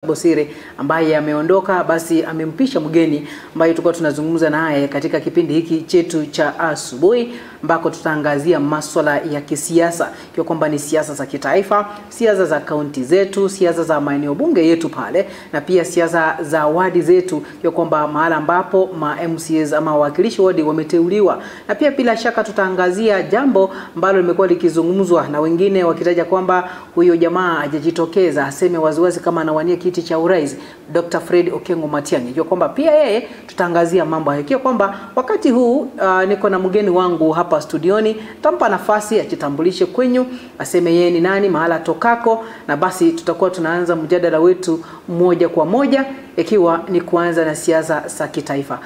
Bosire ambaye ameondoka, basi amempisha mgeni ambaye tulikuwa tunazungumza naye katika kipindi hiki chetu cha asubuhi, ambako tutaangazia masuala ya kisiasa, ikiwa kwamba ni siasa za kitaifa, siasa za kaunti zetu, siasa za maeneo bunge yetu pale, na pia siasa za wadi zetu, ikiwa kwamba mahala ambapo ma MCAs ama wawakilishi wadi wameteuliwa. Na pia bila shaka tutaangazia jambo ambalo limekuwa likizungumzwa na wengine wakitaja kwamba huyo jamaa hajajitokeza aseme waziwazi kama anawania kiti cha urais, Dr. Fred Okengo Matiang'i, ikiwa kwamba pia yeye tutaangazia mambo hayo. Ikiwa kwamba wakati huu niko na mgeni wangu hapa studioni, tampa nafasi ajitambulishe kwenyu, aseme yeye ni nani, mahala tokako, na basi tutakuwa tunaanza mjadala wetu moja kwa moja, ikiwa ni kuanza na siasa za kitaifa.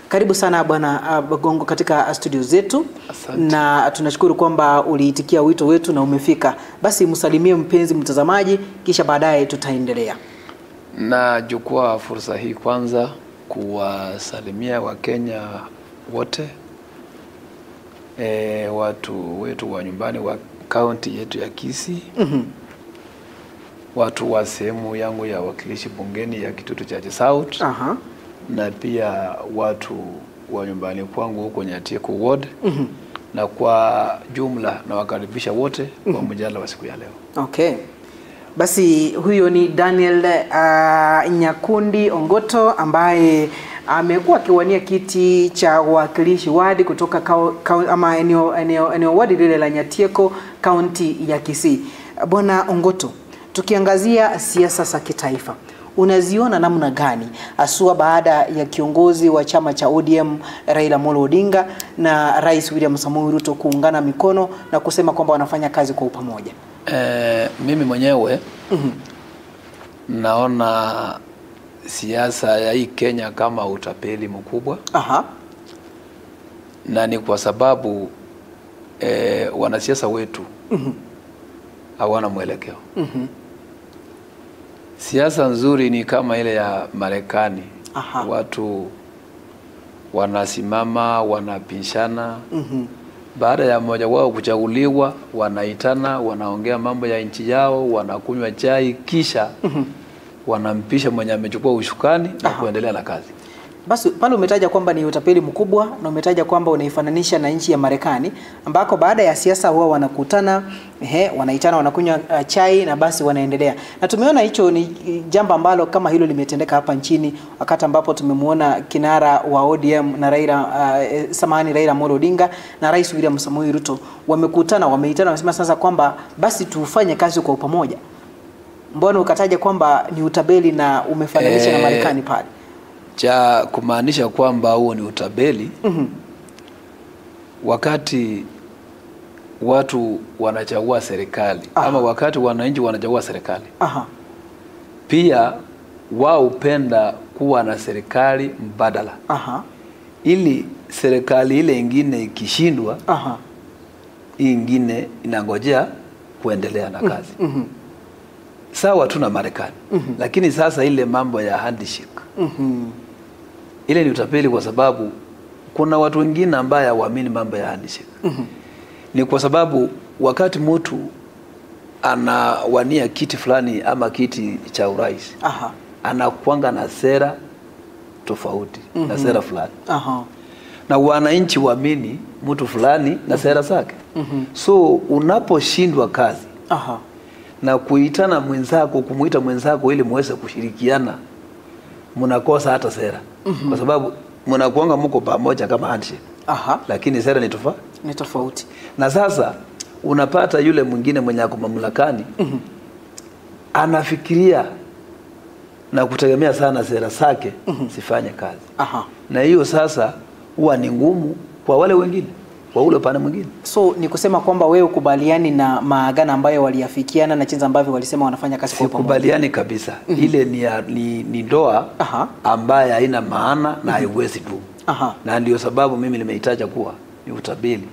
Karibu sana Bwana Gongo katika studio zetu. Asante. Na tunashukuru kwamba uliitikia wito wetu na umefika. Basi msalimie mpenzi mtazamaji, kisha baadaye tutaendelea. Nachukua fursa hii kwanza kuwasalimia Wakenya wote, watu wetu wa nyumbani wa kaunti yetu ya Kisii, watu wa sehemu yangu ya wakilishi bungeni ya Kitutu Chache South, na pia watu wa nyumbani kwangu huko Nyatieko Ward, na kwa jumla nawakaribisha wote kwa mjadala wa siku ya leo. Okay. Basi huyo ni Daniel Nyakundi Ongoto ambaye amekuwa akiwania kiti cha wakilishi wadi kutoka ama eneo wadi lile la Nyatieko, kaunti ya Kisii. Bwana Ongoto, tukiangazia siasa za kitaifa, unaziona namna gani haswa baada ya kiongozi wa chama cha ODM Raila Amolo Odinga na Rais William Samoei Ruto kuungana mikono na kusema kwamba wanafanya kazi kwa upamoja? Mimi mwenyewe naona siasa ya hii Kenya kama utapeli mkubwa. Na ni kwa sababu wanasiasa wetu hawana mwelekeo. Siasa nzuri ni kama ile ya Marekani. Watu wanasimama, wanapishana. Baada ya mmoja wao kuchaguliwa, wanaitana, wanaongea mambo ya nchi yao, wanakunywa chai, kisha wanampisha mwenye amechukua ushukani na kuendelea na kazi. Basi pale umetaja kwamba ni utapeli mkubwa na umetaja kwamba unaifananisha na nchi ya Marekani ambako baada ya siasa huwa wanakutana, wanaitana, wanakunywa chai na basi wanaendelea. Na tumeona hicho ni jambo ambalo kama hilo limetendeka hapa nchini wakati ambapo tumemuona kinara wa ODM na Raila Amolo Odinga na Rais William Samoei Ruto wamekutana, wameitana, wamesema sasa kwamba basi tufanye kazi kwa pamoja. Mbona ukataja kwamba ni utapeli na umefananisha na Marekani pale? Cha kumaanisha kwamba huo ni utabeli. Wakati watu wanachagua serikali, ama wakati wananchi wanachagua serikali, pia wao hupenda kuwa na serikali mbadala, ili serikali ile ingine ikishindwa, hii ingine inangojea kuendelea na kazi. Sawa tu na Marekani. Lakini sasa ile mambo ya handshake, ile ni utapeli, kwa sababu kuna watu wengine ambao hawaamini mambo ya handshake. Ni kwa sababu wakati mtu anawania kiti fulani ama kiti cha urais, anakuanga na sera tofauti na sera fulani. Na wananchi waamini mtu fulani na sera zake. So unaposhindwa kazi na kuitana mwenzako, kumuita mwenzako ili muweze kushirikiana, mnakosa hata sera. Kwa sababu mnakuanga mko pamoja kama handshake. Lakini sera ni tofauti. Ni tofauti. Na sasa unapata yule mwingine mwenye ako mamlakani, anafikiria na kutegemea sana sera zake sifanye kazi. Na hiyo sasa huwa ni ngumu kwa wale wengine, kwa ule upande mwingine. So ni kusema kwamba wewe ukubaliani na maagano ambayo waliafikiana na jinsi ambavyo walisema wanafanya kazi kwa pamoja? Sikubaliani kabisa. Ile ni ndoa ambayo haina maana na haiwezi dumu. Na ndio sababu mimi nimeitaja kuwa ni utabiri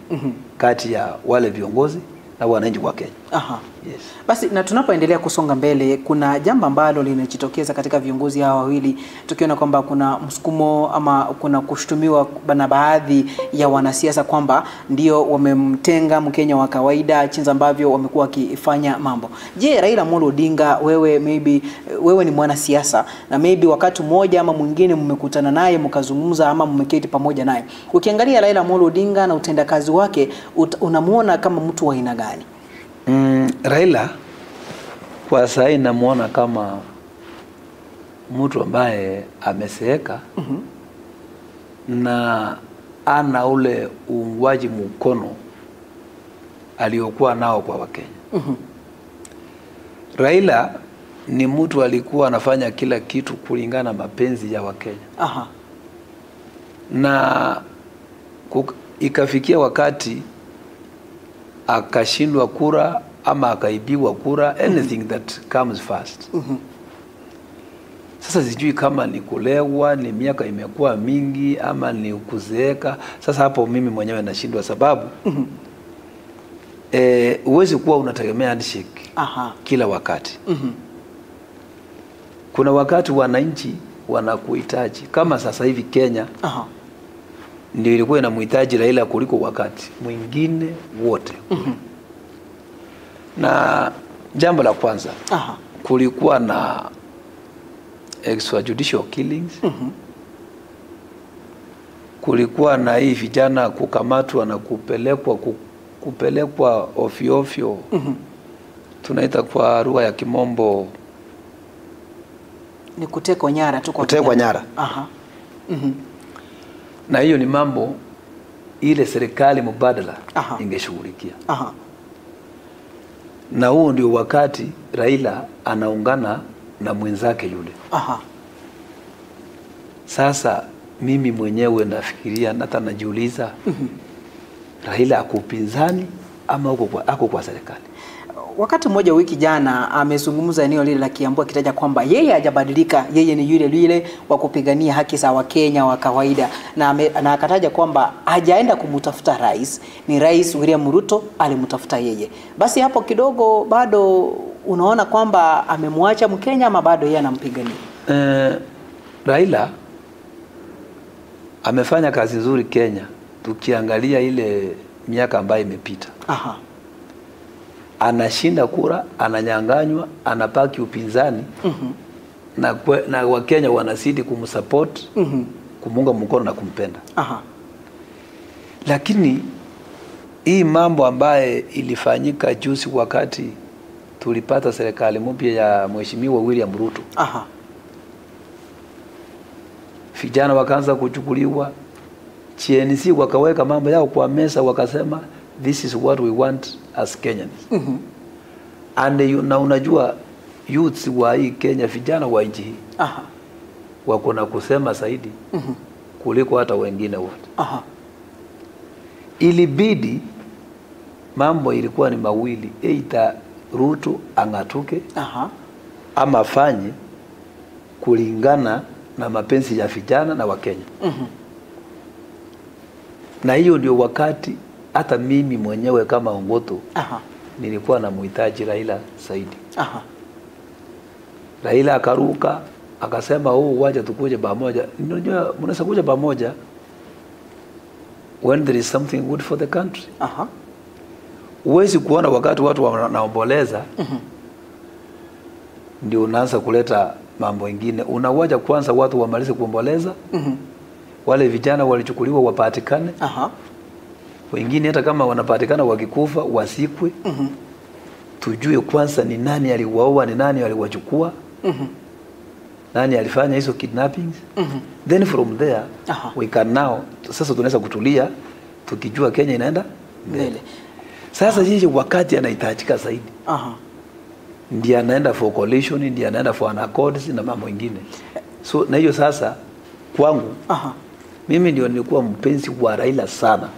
kati ya wale viongozi na wananchi wa Kenya. Aha. Yes. Basi na tunapoendelea kusonga mbele, kuna jambo ambalo linajitokeza katika viongozi hawa wawili, tukiona kwamba kuna msukumo ama kuna kushutumiwa na baadhi ya wanasiasa kwamba ndio wamemtenga Mkenya wa kawaida jinsi ambavyo wamekuwa wakifanya mambo. Je, Raila Amolo Odinga, wewe maybe wewe ni mwanasiasa na maybe wakati mmoja ama mwingine mmekutana naye mkazungumza ama mmeketi pamoja naye. Ukiangalia Raila Amolo Odinga na utendakazi wake, unamuona kama mtu wa aina gani? Raila kwa sasa namuona kama mtu ambaye ameseeka na ana ule uungwaji mkono aliokuwa nao kwa Wakenya. Raila ni mtu alikuwa anafanya kila kitu kulingana na mapenzi ya Wakenya. Aha. Na ikafikia wakati akashindwa kura ama akaibiwa kura, anything that comes first. Sasa sijui kama ni kulewa, ni miaka imekuwa mingi ama ni kuzeeka. Sasa hapo mimi mwenyewe nashindwa sababu huwezi kuwa unategemea handshake kila wakati. Kuna wakati wananchi wanakuhitaji. Kama sasa hivi Kenya ndio ilikuwa inamhitaji Raila kuliko wakati mwingine wote. Na jambo la kwanza, kulikuwa na extrajudicial killings. Kulikuwa na hii vijana kukamatwa na kupelekwa ofyo ofyo. Tunaita kwa lugha ya kimombo ni kutekwa nyara tu, kwa kutekwa nyara. Na hiyo ni mambo ile serikali mubadala ingeshughulikia. Na huo ndio wakati Raila anaungana na mwenzake yule. Sasa mimi mwenyewe nafikiria na hata najiuliza, Raila ako upinzani ama ako kwa serikali? Wakati mmoja wiki jana amezungumza eneo lile la Kiambu akitaja kwamba yeye hajabadilika, yeye ni yule yule wa kupigania haki za Wakenya wa kawaida, na akataja kwamba hajaenda kumtafuta rais, ni Rais William Ruto alimtafuta yeye. Basi hapo kidogo bado unaona kwamba amemwacha Mkenya ama bado yeye anampigania? Raila amefanya kazi nzuri Kenya, tukiangalia ile miaka ambayo imepita. Anashinda kura, ananyanganywa, anapaki upinzani. Na Wakenya wanazidi kumsupport, kumunga mkono na kumpenda. Lakini hii mambo ambaye ilifanyika juzi wakati tulipata serikali mpya ya Mheshimiwa William Ruto. Vijana wakaanza kuchukuliwa, TNC wakaweka mambo yao kwa meza wakasema this is what we want as Kenyans. And na unajua youths wa hii Kenya, vijana wa nchi hii wako na kusema zaidi kuliko hata wengine wote. Ilibidi mambo ilikuwa ni mawili, either Ruto angatuke ama afanye kulingana na mapenzi ya vijana na Wakenya. Na hiyo ndio wakati hata mimi mwenyewe kama Ongoto nilikuwa namhitaji Raila zaidi. Raila akaruka akasema wacha tukuje pamoja. Unajua mnaweza kuja pamoja when there is something good for the country. Huwezi kuona wakati watu wanaomboleza ndio unaanza kuleta mambo mengine. Unawaja kwanza watu wamalize kuomboleza. Wale vijana walichukuliwa wapatikane. Wengine hata kama wanapatikana wakikufa wasikwe. Tujue kwanza ni nani aliwaua, ni nani aliwachukua. Nani alifanya hizo kidnappings. Then from there we can now, sasa tunaweza kutulia tukijua Kenya inaenda mbele. Sasa yeye wakati anahitajika zaidi. Ndiye anaenda for coalition, ndiye anaenda for an accords na mambo mengine. So na hiyo sasa kwangu mimi ndio nilikuwa mpenzi wa Raila sana.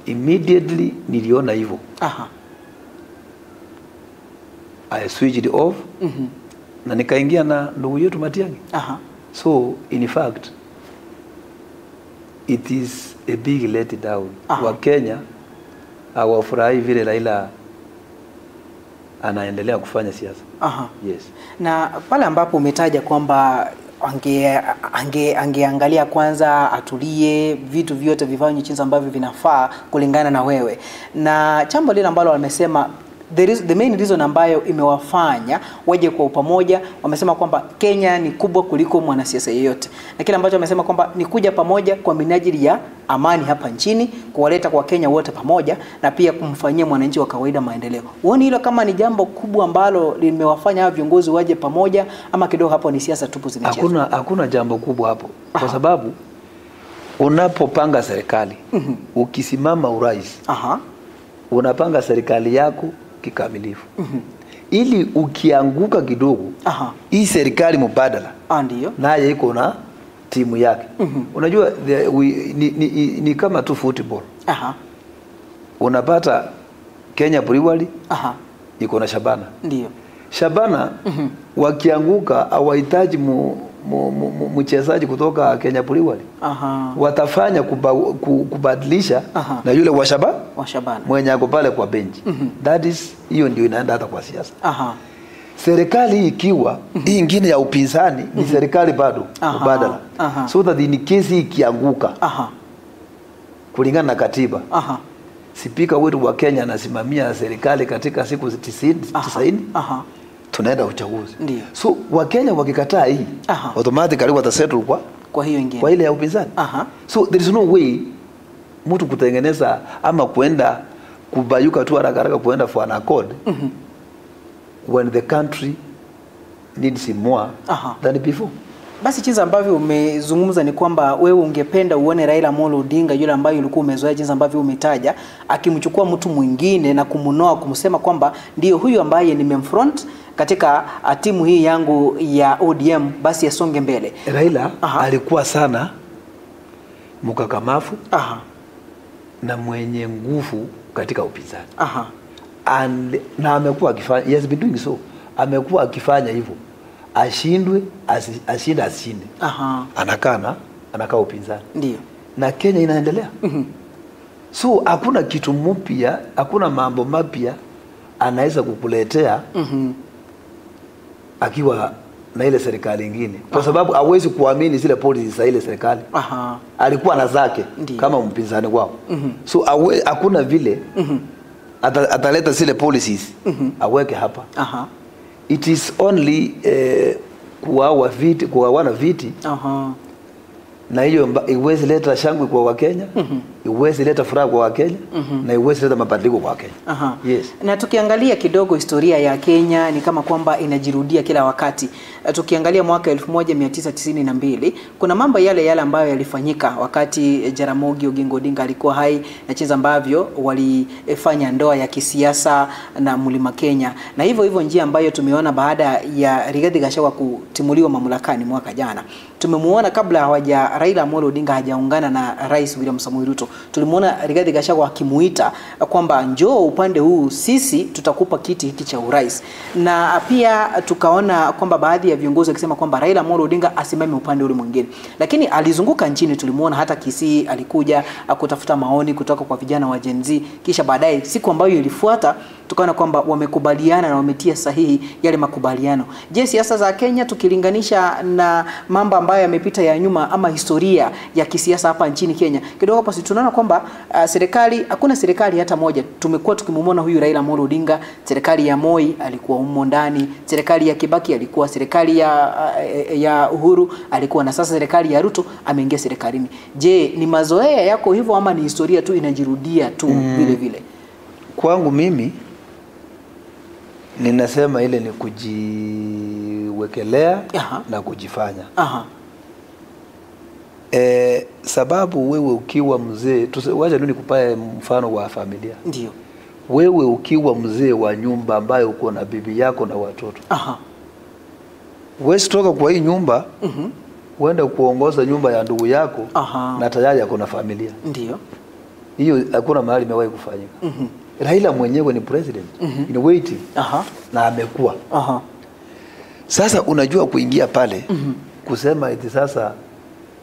Immediately niliona hivyo. I switched off. Na nikaingia na ndugu yetu Matiang'i. So in fact it is a big letdown. Wa Kenya Hawafurahi vile Raila anaendelea kufanya siasa. Aha. Yes. Na pale ambapo umetaja kwamba angeangalia kwanza, atulie, vitu vyote vifanywe jinsi ambavyo vinafaa kulingana na wewe. Na jambo lile ambalo wamesema the main reason ambayo imewafanya waje kwa pamoja, wamesema kwamba Kenya ni kubwa kuliko mwanasiasa yeyote. Na kile ambacho wamesema kwamba ni kuja pamoja kwa minajili ya amani hapa nchini, kuwaleta kwa Kenya wote pamoja na pia kumfanyia mwananchi wa kawaida maendeleo. Uone hilo kama ni jambo kubwa ambalo limewafanya hao viongozi waje pamoja, ama kidogo hapo ni siasa tupu zimechezwa? Hakuna jambo kubwa hapo. Kwa sababu unapopanga serikali, ukisimama urais, unapanga serikali yako kikamilifu. Ili ukianguka kidogo, hii serikali mbadala ndio naye iko na timu yake. Unajua ni kama tu football. Unapata Kenya Brewery iko na Shabana. Ndio. Shabana wakianguka hawahitaji mchezaji kutoka Kenya Brewery. Watafanya kubadilisha na yule wa Shabana mwenye ako pale kwa benchi. That is, hiyo ndio inaenda hata kwa siasa. Serikali ikiwa hii ingine ya upinzani ni serikali bado mbadala. So that in case ikianguka kulingana na katiba, spika wetu wa Kenya anasimamia serikali katika siku 90, tunaenda uchaguzi. Ndiyo. So Wakenya wakikataa hii, automatically watasettle kwa hiyo ingine, kwa ile ya upinzani. So there is no way mtu kutengeneza ama kuenda kubayuka tu haraka haraka kuenda for an accord when the country needs more than before. Basi jinsi ambavyo umezungumza ni kwamba wewe ungependa uone Raila Amolo Odinga yule ambaye ulikuwa umezoea jinsi ambavyo umetaja akimchukua mtu mwingine na kumunoa, kumsema kwamba ndio huyu ambaye nimemfront katika timu hii yangu ya ODM, basi asonge mbele. Raila alikuwa sana mkakamavu na mwenye nguvu katika upinzani. And na amekuwa akifanya, he has been doing so. Amekuwa akifanya hivyo. Ashindwe, ashinde, ashinde. Anakaa upinzani. Ndio. Na Kenya inaendelea. So hakuna kitu mpya, hakuna mambo mapya anaweza kukuletea akiwa na ile serikali nyingine. Kwa sababu hawezi kuamini zile policies za ile serikali. Alikuwa na zake kama mpinzani wao. So hakuna vile ataleta zile policies aweke hapa. It is only kugawana viti. Na hiyo iwezi leta shangwe kwa Wakenya, iwezi leta furaha kwa Wakenya, na iwezi leta mabadiliko kwa Wakenya. Yes. Na tukiangalia kidogo historia ya Kenya ni kama kwamba inajirudia kila wakati. Tukiangalia mwaka 1992 kuna mambo yale yale ambayo yalifanyika wakati Jaramogi Oginga Odinga alikuwa hai, na jinsi ambavyo walifanya ndoa ya kisiasa na Mlima Kenya. Na hivyo hivyo njia ambayo tumeona baada ya Rigathi Gachagua kutimuliwa mamlakani mwaka jana. Tumemuona kabla hawaja Raila Amolo Odinga hajaungana na Rais William Samoei Ruto, tulimuona Rigathi Gachagua akimuita kwamba njoo upande huu, sisi tutakupa kiti hiki cha urais. Na pia tukaona kwamba baadhi ya viongozi wakisema kwamba Raila Amolo Odinga asimame upande ule mwingine. Lakini alizunguka nchini, tulimuona hata Kisii alikuja kutafuta maoni kutoka kwa vijana wa Gen Z. Kisha baadaye siku ambayo ilifuata tukaona kwamba wamekubaliana na wametia sahihi yale makubaliano. Je, siasa za Kenya tukilinganisha na mambo ambayo yamepita ya nyuma ama historia ya kisiasa hapa nchini Kenya, kidogo hapo tunaona kwamba serikali, hakuna serikali hata moja. Tumekuwa tukimwona huyu Raila Amolo Odinga, serikali ya Moi alikuwa humo ndani, serikali ya Kibaki alikuwa, serikali ya Uhuru alikuwa, na sasa serikali ya Ruto ameingia serikalini. Je, ni mazoea yako hivyo ama ni historia tu inajirudia tu vile vile? Kwangu mimi ninasema ile ni kujiwekelea na kujifanya. Sababu wewe ukiwa mzee, wacha nikupae mfano wa familia. Ndio. Wewe ukiwa mzee wa nyumba ambayo uko na bibi yako na watoto. Wewe toka kwa hii nyumba, uende kuongoza nyumba ya ndugu yako na tayari yako na familia. Ndio. Hiyo hakuna mahali imewahi kufanyika. Raila mwenyewe ni president in waiting. Na amekuwa. Sasa unajua kuingia pale kusema eti sasa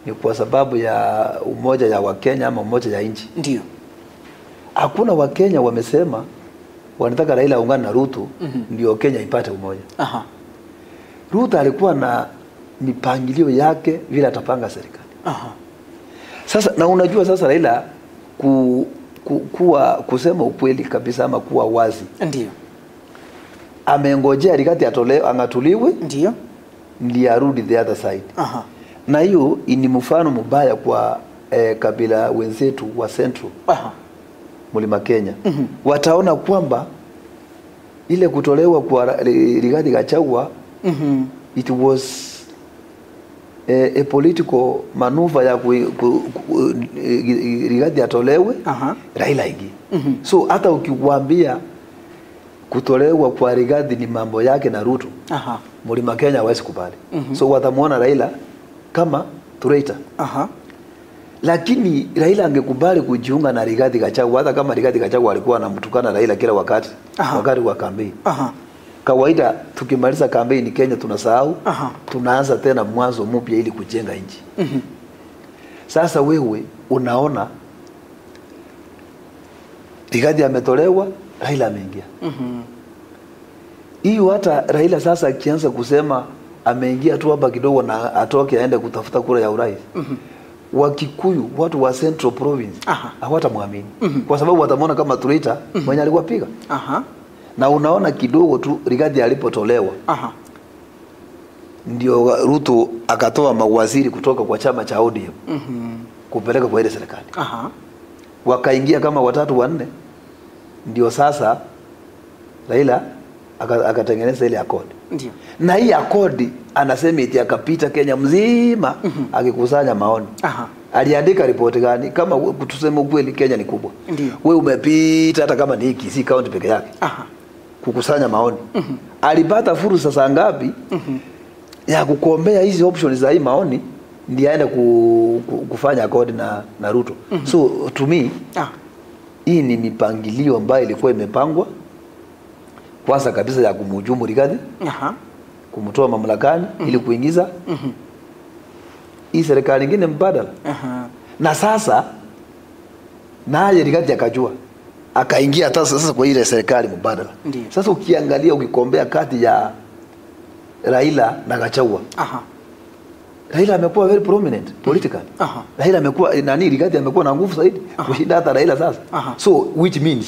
ni kwa sababu ya umoja ya Wakenya ama umoja ya nchi. Ndio. Hakuna Wakenya wamesema wanataka Raila aungane na Ruto ndio Kenya ipate umoja. Ruto alikuwa na mipangilio yake vile atapanga serikali. Sasa na unajua sasa Raila kusema ukweli kabisa ama kuwa wazi. Ndio. Amengojea Rigathi atolewe, angatuliwe. Ndio. Ndiye arudi the other side. Na hiyo ni mfano mbaya kwa kabila wenzetu wa Central. Mlima Kenya. Wataona kwamba ile kutolewa kwa Rigathi Gachagua it was a political maneuver ya Rigathi atolewe, Raila ingie. So hata ukiwaambia kutolewa kwa Rigathi ni mambo yake na Ruto, Mlima Kenya hawezi kubali. So watamuona Raila kama traitor. Lakini Raila angekubali kujiunga na Rigathi Gachagua, hata kama Rigathi Gachagua alikuwa anamtukana Raila kila wakati, wakati wa kampeni. Kawaida tukimaliza kampeni Kenya tunasahau, tunaanza tena mwanzo mpya ili kujenga nchi. Sasa wewe unaona Rigathi ametolewa, Raila ameingia. Hiyo hata Raila sasa akianza kusema ameingia tu hapa kidogo na atoke aende kutafuta kura ya urais. Wakikuyu, watu wa Central Province hawatamwamini. Kwa sababu watamwona kama traitor mwenye alikuwa piga. Na unaona kidogo tu Rigathi alipotolewa, ndio Ruto akatoa mawaziri kutoka kwa chama cha ODM kupeleka kwa ile serikali. Wakaingia kama watatu wanne, ndio sasa Raila akatengeneza ile accord. Ndio. Na hii accord anasema eti akapita Kenya mzima akikusanya maoni. Aliandika ripoti gani? Kama tuseme ukweli Kenya ni kubwa. Wewe umepita hata kama ni Kisii county peke yake. Kukusanya maoni. Alipata fursa saa ngapi ya kukombea hizi options za hii maoni ndiye aende kufanya accord na Ruto. So to me hii ni mipangilio ambayo ilikuwa imepangwa kwanza kabisa ya kumhujumu Rigathi, kumtoa mamlakani ili kuingiza hii serikali nyingine mbadala. Na sasa naye Rigathi akajua, akaingia hata sasa kwa ile serikali mbadala. Ndiyo. Sasa ukiangalia ukikombea kati ya Raila na Gachagua, Raila amekuwa very prominent politically. Raila amekuwa Rigathi amekuwa na nguvu zaidi kushinda hata Raila sasa. So which means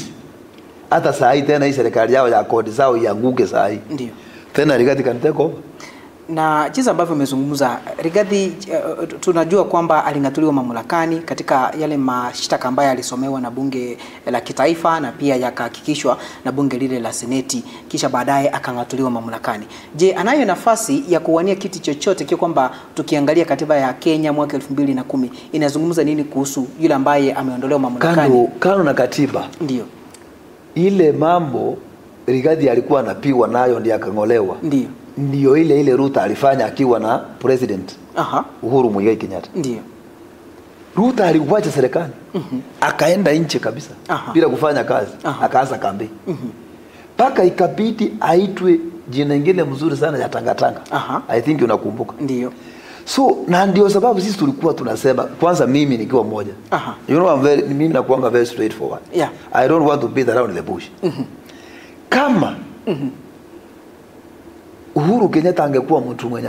hata saa hii tena hii serikali yao ya kodi zao ianguke saa hii. Ndiyo. Tena Rigathi can take over. Na jinsi ambavyo umezungumza Rigathi, tunajua kwamba aling'atuliwa mamlakani katika yale mashtaka ambayo alisomewa na bunge la kitaifa na pia yakahakikishwa na bunge lile la seneti, kisha baadaye akang'atuliwa mamlakani. Je, anayo nafasi ya kuwania kiti chochote kio kwamba tukiangalia katiba ya Kenya mwaka 2010 inazungumza nini kuhusu yule ambaye ameondolewa mamlakani? Kando na katiba. Ndiyo. Ile mambo Rigathi alikuwa anapigwa nayo ndiye akang'olewa. Ndiyo. Ndiyo ile ile Ruto alifanya akiwa na President Uhuru Muigai Kenyatta. Ndiyo. Ruto aliwacha serikali. Akaenda nje kabisa bila kufanya kazi. Akaanza kampeni. Paka ikabidi aitwe jina lingine mzuri sana ya tangatanga. I think unakumbuka. Ndiyo. So na ndio sababu sisi tulikuwa tunasema, kwanza mimi nikiwa mmoja. You know, mimi nakuanga very straightforward. Yeah. I don't want to beat around the bush. Kama Uhuru Kenyatta angekuwa mtu mwenye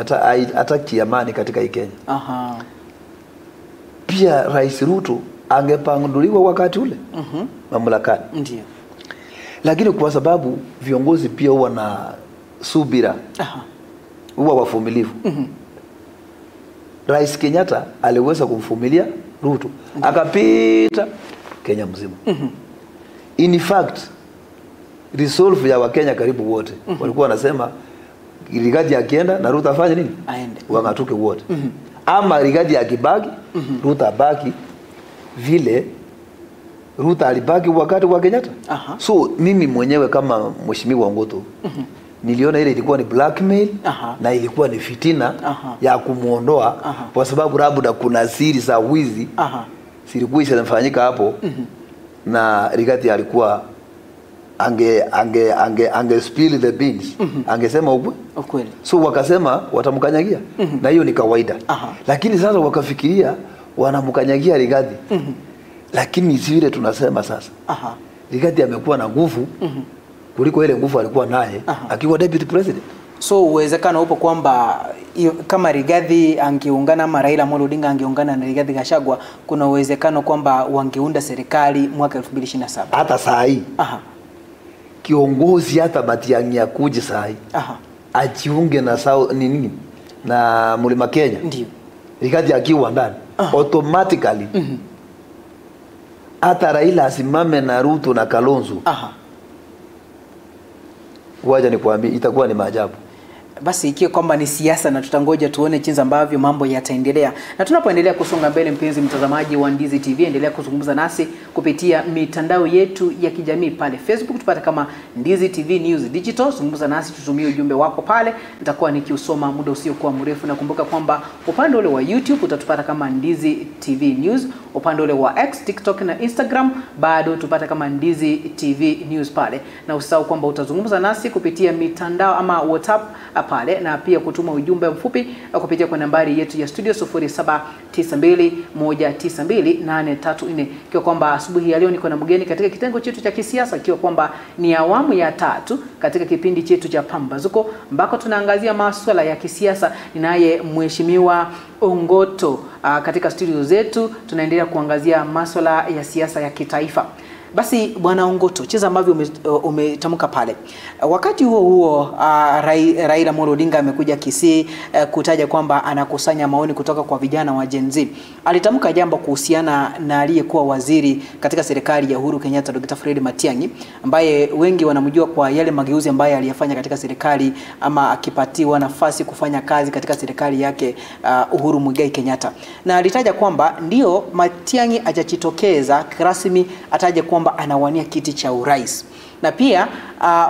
hataki amani katika hii Kenya, pia Rais Ruto angepanduliwa wakati ule mamlakani. Ndiyo. Lakini kwa sababu viongozi pia huwa na subira, huwa wavumilivu, Rais Kenyatta aliweza kumvumilia Ruto akapita Kenya mzima. In fact, resolve ya Wakenya karibu wote walikuwa wanasema Rigathi akienda na Ruto afanye nini? Aende. Wangatuke wote. Ama Rigathi akibaki, Ruto abaki vile Ruto alibaki wakati wa Kenyatta. So mimi mwenyewe kama Mheshimiwa Ongoto niliona ile ilikuwa ni blackmail na ilikuwa ni fitina ya kumuondoa, kwa sababu labda kuna siri za wizi zilikuwa zinafanyika hapo. Na Rigathi alikuwa ange spill the beans, angesema ukweli. So wakasema watamkanyagia, na hiyo ni kawaida. Lakini sasa wakafikiria wanamkanyagia Rigathi. Lakini zile tunasema sasa. Rigathi amekuwa na nguvu kuliko ile nguvu alikuwa naye akiwa deputy president. So uwezekano upo kwamba kama Rigathi angeungana ama Raila Amolo Odinga angeungana na Rigathi Gachagua, kuna uwezekano kwamba wangeunda serikali mwaka 2027. Hata saa hii. Kiongozi hata Matiang'i akuje saa hii. Ajiunge na nini na Mlima Kenya. Ndio. Rigathi akiwa ndani automatically. Hata Raila asimame na Ruto na Kalonzo. Wacha nikwambie itakuwa ni maajabu. Basi ikiwa kwamba ni siasa, na tutangoja tuone jinsi ambavyo mambo yataendelea. Na tunapoendelea kusonga mbele, mpenzi mtazamaji wa Ndizi TV, endelea kuzungumza nasi kupitia mitandao yetu ya kijamii pale Facebook tupate kama Ndizi TV News Digital. Zungumza nasi, tutumie ujumbe wako pale, nitakuwa nikiusoma muda usiokuwa mrefu. Na kumbuka kwamba upande ule wa YouTube utatupata kama Ndizi TV News, upande ule wa X, TikTok na Instagram bado tupate kama Ndizi TV News pale. Na usisahau kwamba utazungumza nasi kupitia mitandao ama WhatsApp pale, na pia kutuma ujumbe mfupi kupitia kwa nambari yetu ya studio 0792192834. Ikiwa kwamba asubuhi ya leo niko na mgeni katika kitengo chetu cha kisiasa, ikiwa kwamba ni awamu ya 3 katika kipindi chetu cha Pambazuko ambako tunaangazia masuala ya kisiasa. Ninaye Mheshimiwa Ongoto katika studio zetu, tunaendelea kuangazia masuala ya siasa ya kitaifa. Basi Bwana Ongoto, cheza ambavyo umetamka pale. Wakati huo huo Raila Amolo Odinga amekuja Kisii kutaja kwamba anakusanya maoni kutoka kwa vijana wa Gen Z. Alitamka jambo kuhusiana na aliyekuwa waziri katika serikali ya Uhuru Kenyatta, Dr. Fred Matiang'i, ambaye wengi wanamjua kwa yale mageuzi ambayo aliyafanya katika serikali ama akipatiwa nafasi kufanya kazi katika serikali yake Uhuru Muigai Kenyatta. Na alitaja kwamba ndio Matiang'i hajajitokeza rasmi ataje kwamba anawania kiti cha urais. Na pia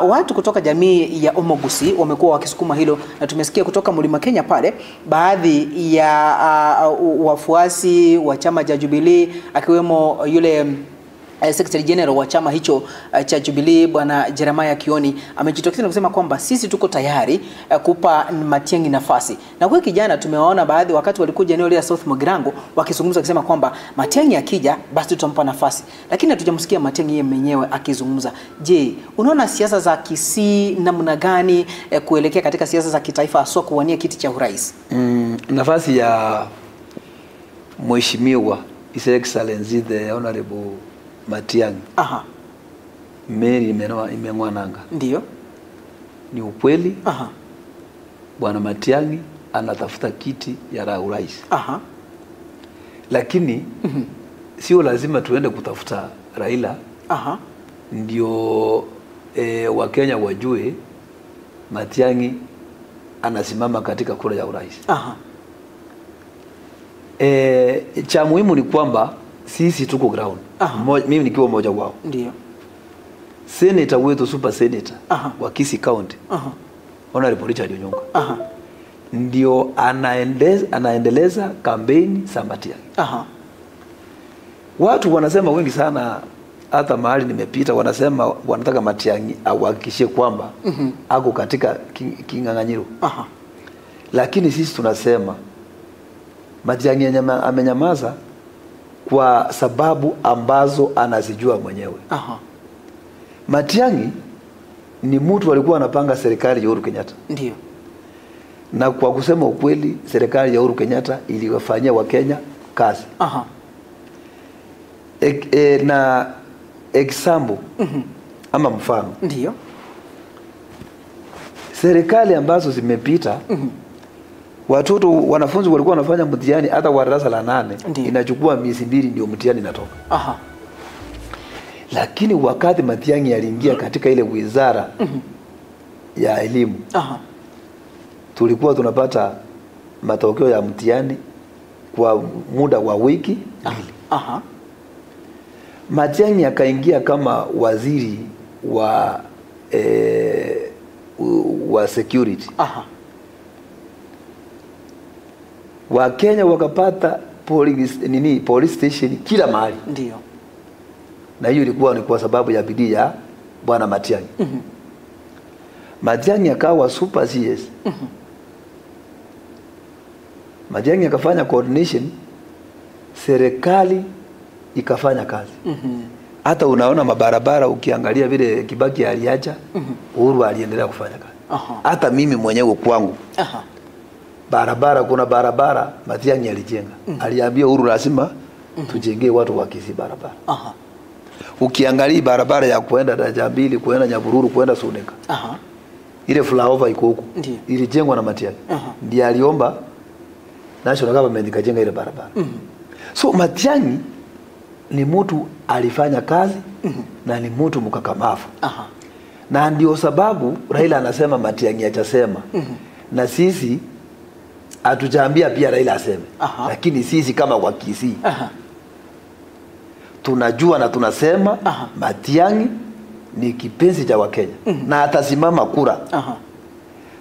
watu kutoka jamii ya Omogusi wamekuwa wakisukuma hilo, na tumesikia kutoka Mlima Kenya pale baadhi ya wafuasi wa chama cha Jubilee akiwemo yule Secretary General wa chama hicho cha Jubilee Bwana Jeremiah Kioni amejitokeza na kusema kwamba sisi tuko tayari kupa Matiang'i nafasi. Na kwa kijana tumewaona baadhi wakati walikuja eneo la South Mugirango wakizungumza wakisema kwamba Matiang'i akija basi tutampa nafasi. Lakini hatujamsikia Matiang'i yeye mwenyewe akizungumza. Je, unaona siasa za Kisii namna gani kuelekea katika siasa za kitaifa haswa kuwania kiti cha urais? Nafasi ya Mheshimiwa His Excellency the Honorable Matiang'i. Meli imeng'oa nanga. Ndio. Ni ukweli. Bwana Matiang'i anatafuta kiti ya urais. Lakini sio lazima tuende kutafuta Raila. Ndio Wakenya wajue Matiang'i anasimama katika kura ya urais. Cha muhimu ni kwamba sisi tuko ground. Mimi nikiwa mmoja wao. Ndio. Senator wetu, super senator wa Kisii County, Honorable Richard Onyonka, ndio anaendeleza kampeni za Matiang'i. Watu wanasema wengi sana, hata mahali nimepita wanasema wanataka Matiang'i ahakikishie kwamba ako katika king'ang'anyiro. Lakini sisi tunasema Matiang'i amenyamaza kwa sababu ambazo anazijua mwenyewe. Matiang'i ni mtu alikuwa anapanga serikali ya Uhuru Kenyatta. Ndio. Na kwa kusema ukweli, serikali ya Uhuru Kenyatta iliwafanyia Wakenya kazi. Na example ama mfano. Ndio. Serikali ambazo zimepita, watoto wanafunzi walikuwa wanafanya mtihani hata wa darasa la 8, inachukua miezi 2 ndio mtihani inatoka. Lakini wakati Matiang'i aliingia katika ile wizara ya elimu, tulikuwa tunapata matokeo ya mtihani kwa muda wa wiki 2. Matiang'i akaingia kama waziri wa security. Wakenya wakapata police station kila mahali. Ndio. Na hiyo ilikuwa ni kwa sababu ya bidii ya Bwana Matiang'i. Matiang'i akawa super CS. Matiang'i akafanya coordination, serikali Ikafanya kazi. Hata unaona mabarabara ukiangalia vile Kibaki aliacha, Uhuru aliendelea kufanya kazi. Hata mimi mwenyewe kwangu. Barabara, kuna barabara Matiang'i alijenga. Aliambia Uhuru lazima tujengee watu wa Kisii barabara. Ukiangalia barabara ya kuenda Daraja Mbili, kuenda Nyabururu, kuenda Suneka. Ile flyover iko huko. Ilijengwa na Matiang'i. Ndiye aliomba national government ikajenga ile barabara. So Matiang'i ni mtu alifanya kazi na ni mtu mkakamavu. Na ndio sababu Raila anasema Matiang'i achasema. Na sisi hatujaambia pia Raila aseme. Lakini sisi kama wa Kisii tunajua na tunasema Matiang'i ni kipenzi cha Wakenya na atasimama kura.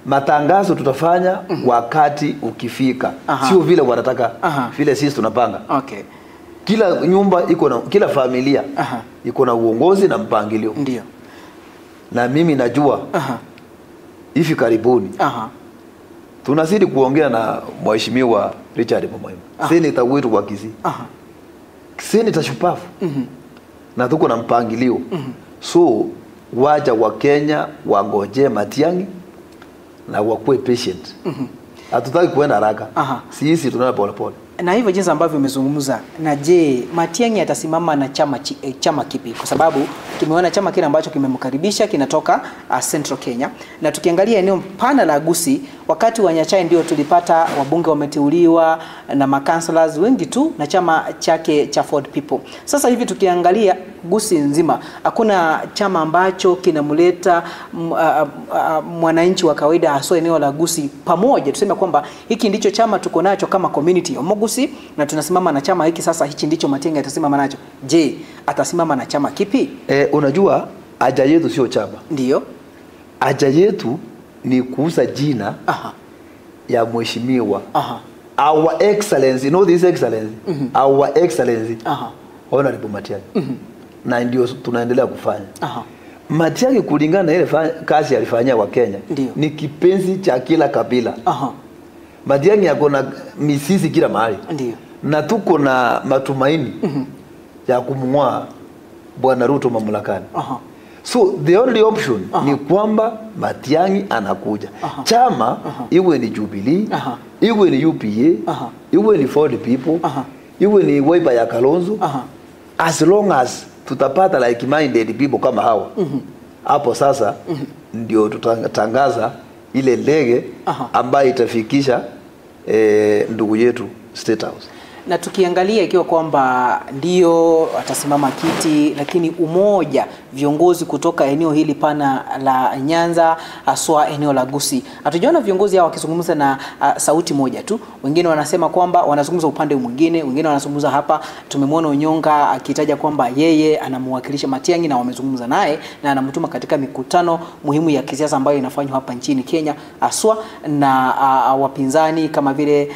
Matangazo tutafanya wakati ukifika. Sio vile wanataka, vile sisi tunapanga. Kila nyumba iko na, kila familia iko na uongozi na mpangilio. Ndio. Na mimi najua hivi karibuni tunazidi kuongea na Mheshimiwa Richard Momoima, seneta wetu wa Kisii. Seneta shupavu. Na tuko na mpangilio. So waja wa Kenya wangoje Matiang'i na wakuwe patient. Hatutaki kuenda haraka. Sisi tunaenda pole pole. Na hivyo jinsi ambavyo umezungumza, na je, Matiang'i atasimama na chama kipi? Kwa sababu tumeona chama kile ambacho kimemkaribisha kinatoka Central Kenya. Na tukiangalia eneo pana la Gusii, wakati wa Nyachae ndio tulipata wabunge wameteuliwa na makanselors wengi tu na chama chake cha Ford People. Sasa hivi tukiangalia Gusii nzima, hakuna chama ambacho kinamleta mwananchi wa kawaida hasa eneo la Gusii pamoja. Tuseme kwamba hiki ndicho chama tuko nacho kama community ya Gusii na tunasimama na chama hiki. Sasa hichi ndicho Matiang'i atasimama nacho. Je, atasimama na chama kipi? Unajua haja yetu sio chama. Ndio. Haja yetu ni kuuza jina ya mheshimiwa. Our Excellency, not this Excellency. Our Excellency. Honorable Matiang'i. Na ndio tunaendelea kufanya. Matiang'i kulingana na ile kazi alifanyia wa Kenya ni kipenzi cha kila kabila. Matiang'i yako na misisi kila mahali. Ndiyo. Na tuko na matumaini ya kumng'oa Bwana Ruto mamlakani. So the only option ni kwamba Matiang'i anakuja. Chama iwe ni Jubilee, iwe ni UPA, iwe ni Ford People, iwe ni Wiper ya Kalonzo. As long as tutapata like minded people kama hawa. Hapo sasa ndio tutatangaza ile ndege ambayo itafikisha ndugu yetu State House. Na tukiangalia ikiwa kwamba ndio atasimama kiti, lakini umoja viongozi kutoka eneo hili pana la Nyanza haswa eneo la Gusii, hatujaona viongozi hao wakizungumza na sauti moja tu. Wengine wanasema kwamba wanazungumza upande mwingine, wengine wanazungumza hapa. Tumemwona Onyonka akitaja kwamba yeye anamwakilisha Matiang'i na wamezungumza naye na anamtuma katika mikutano muhimu ya kisiasa ambayo inafanywa hapa nchini Kenya haswa na wapinzani kama vile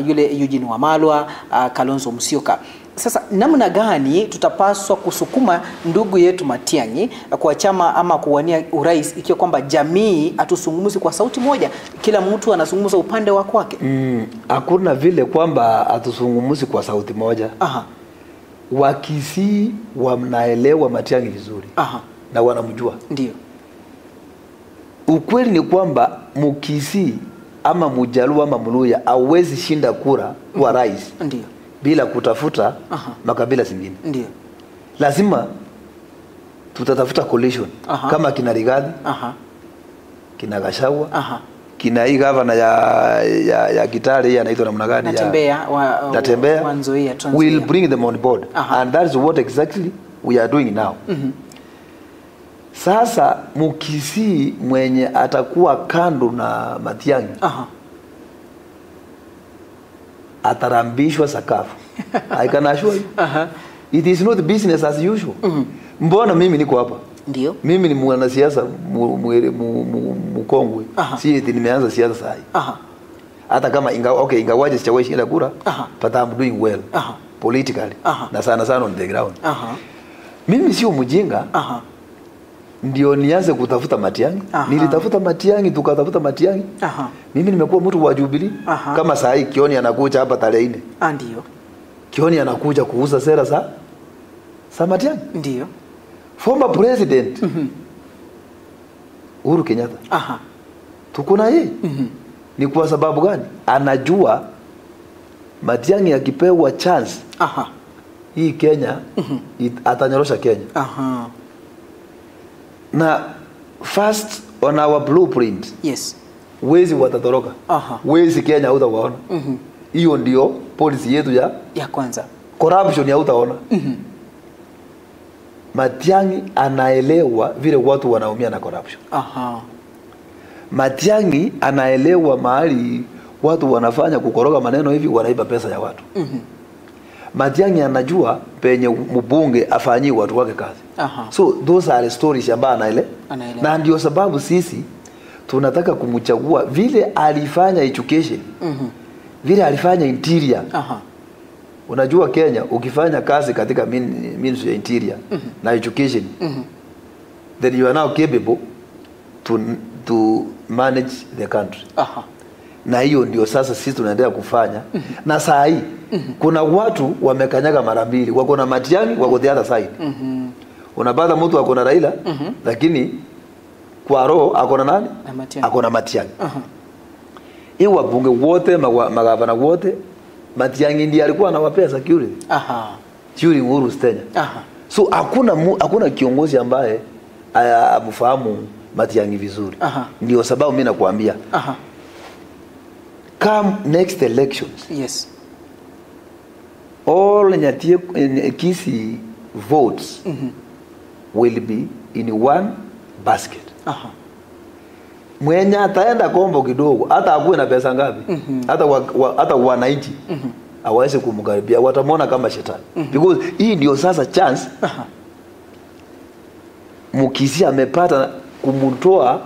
yule Eugene Wamalwa, Kalonzo Musyoka. Sasa namna gani tutapaswa kusukuma ndugu yetu Matiang'i kwa chama ama kuwania urais ikiwa kwamba jamii hatusungumzi kwa sauti moja, kila mtu anazungumza upande wa kwake? Hakuna vile kwamba hatusungumzi kwa sauti moja. Wakisii wanaelewa Matiang'i vizuri. Na wanamjua. Ndio. Ukweli ni kwamba Mkisii ama Mjaluo ama Mluya hawezi shinda kura kwa rais. Ndio. Bila kutafuta makabila zingine. Ndio. Lazima tutatafuta coalition. Kama kina Rigathi, kina Gachagua, kina hii governor ya Kitale hii anaitwa namna gani? Natembea Natembea. wa Nzoia, Trans We'll Nzoia. bring them on board. And that's what exactly we are doing now. Sasa Mkisii mwenye atakuwa kando na Matiang'i atarambishwa sakafu. I can assure you. It is not business as usual. Mbona mimi niko hapa? Ndio. Mimi ni mwanasiasa mkongwe. Si eti nimeanza siasa sasa hivi. Hata kama ingawaje sijawahi shinda kura, but I'm doing well politically. Na sana sana on the ground. Mimi sio mjinga. Ndio nianze kutafuta Matiang'i. Nilitafuta Matiang'i, tukatafuta Matiang'i. Mimi nimekuwa mtu wa Jubilee. Kama saa hii Kioni anakuja hapa tarehe 4. Ndio. Kioni anakuja kuuza sera za Matiang'i. Ndio. Former president Uhuru Kenyatta. Aha. Tuko na yeye. Ni kwa sababu gani? Anajua Matiang'i akipewa chance, Aha. hii Kenya atanyorosha Kenya. Aha. Na first on our blueprint, Yes. wezi watatoroka. Aha. Wezi Kenya hutawaona. Hiyo ndio policy yetu ya kwanza. Corruption ya hutaona. Matiang'i anaelewa vile watu wanaumia na corruption. Aha. Matiang'i anaelewa mahali watu wanafanya kukoroga maneno hivi, wanaiba pesa ya watu. Matiang'i anajua penye mbunge afanyii watu wake kazi. Aha. So those are stories ambazo anaelewa. Anaelewa. Na ndio sababu sisi tunataka kumchagua vile alifanya education. Vile alifanya interior. Aha. Unajua Kenya ukifanya kazi katika ministry ya interior na education, then you are now capable to manage the country. Aha. Na hiyo ndio sasa sisi tunaendelea kufanya. Na saa hii kuna watu wamekanyaga mara mbili, wako na Matiang'i, wako the other side. Unapata mtu ako na Raila, lakini kwa roho ako na nani? Na Matiang'i. Ako na Matiang'i. Hii wabunge wote, magavana wote, Matiang'i ndiye alikuwa anawapea security. Aha. During Uhuru's tenure. Aha. So hakuna kiongozi ambaye amfahamu Matiang'i vizuri. Aha. Ndio sababu mimi nakuambia. Aha. Come next elections. Yes. All Kisii votes will be in one basket. Aha. Mwenye ataenda kombo kidogo, hata akuwe na pesa ngapi, hata wananchi hawawezi kumkaribia, watamwona kama shetani. Because hii ndio sasa chance. Aha. Mkisii amepata kumtoa,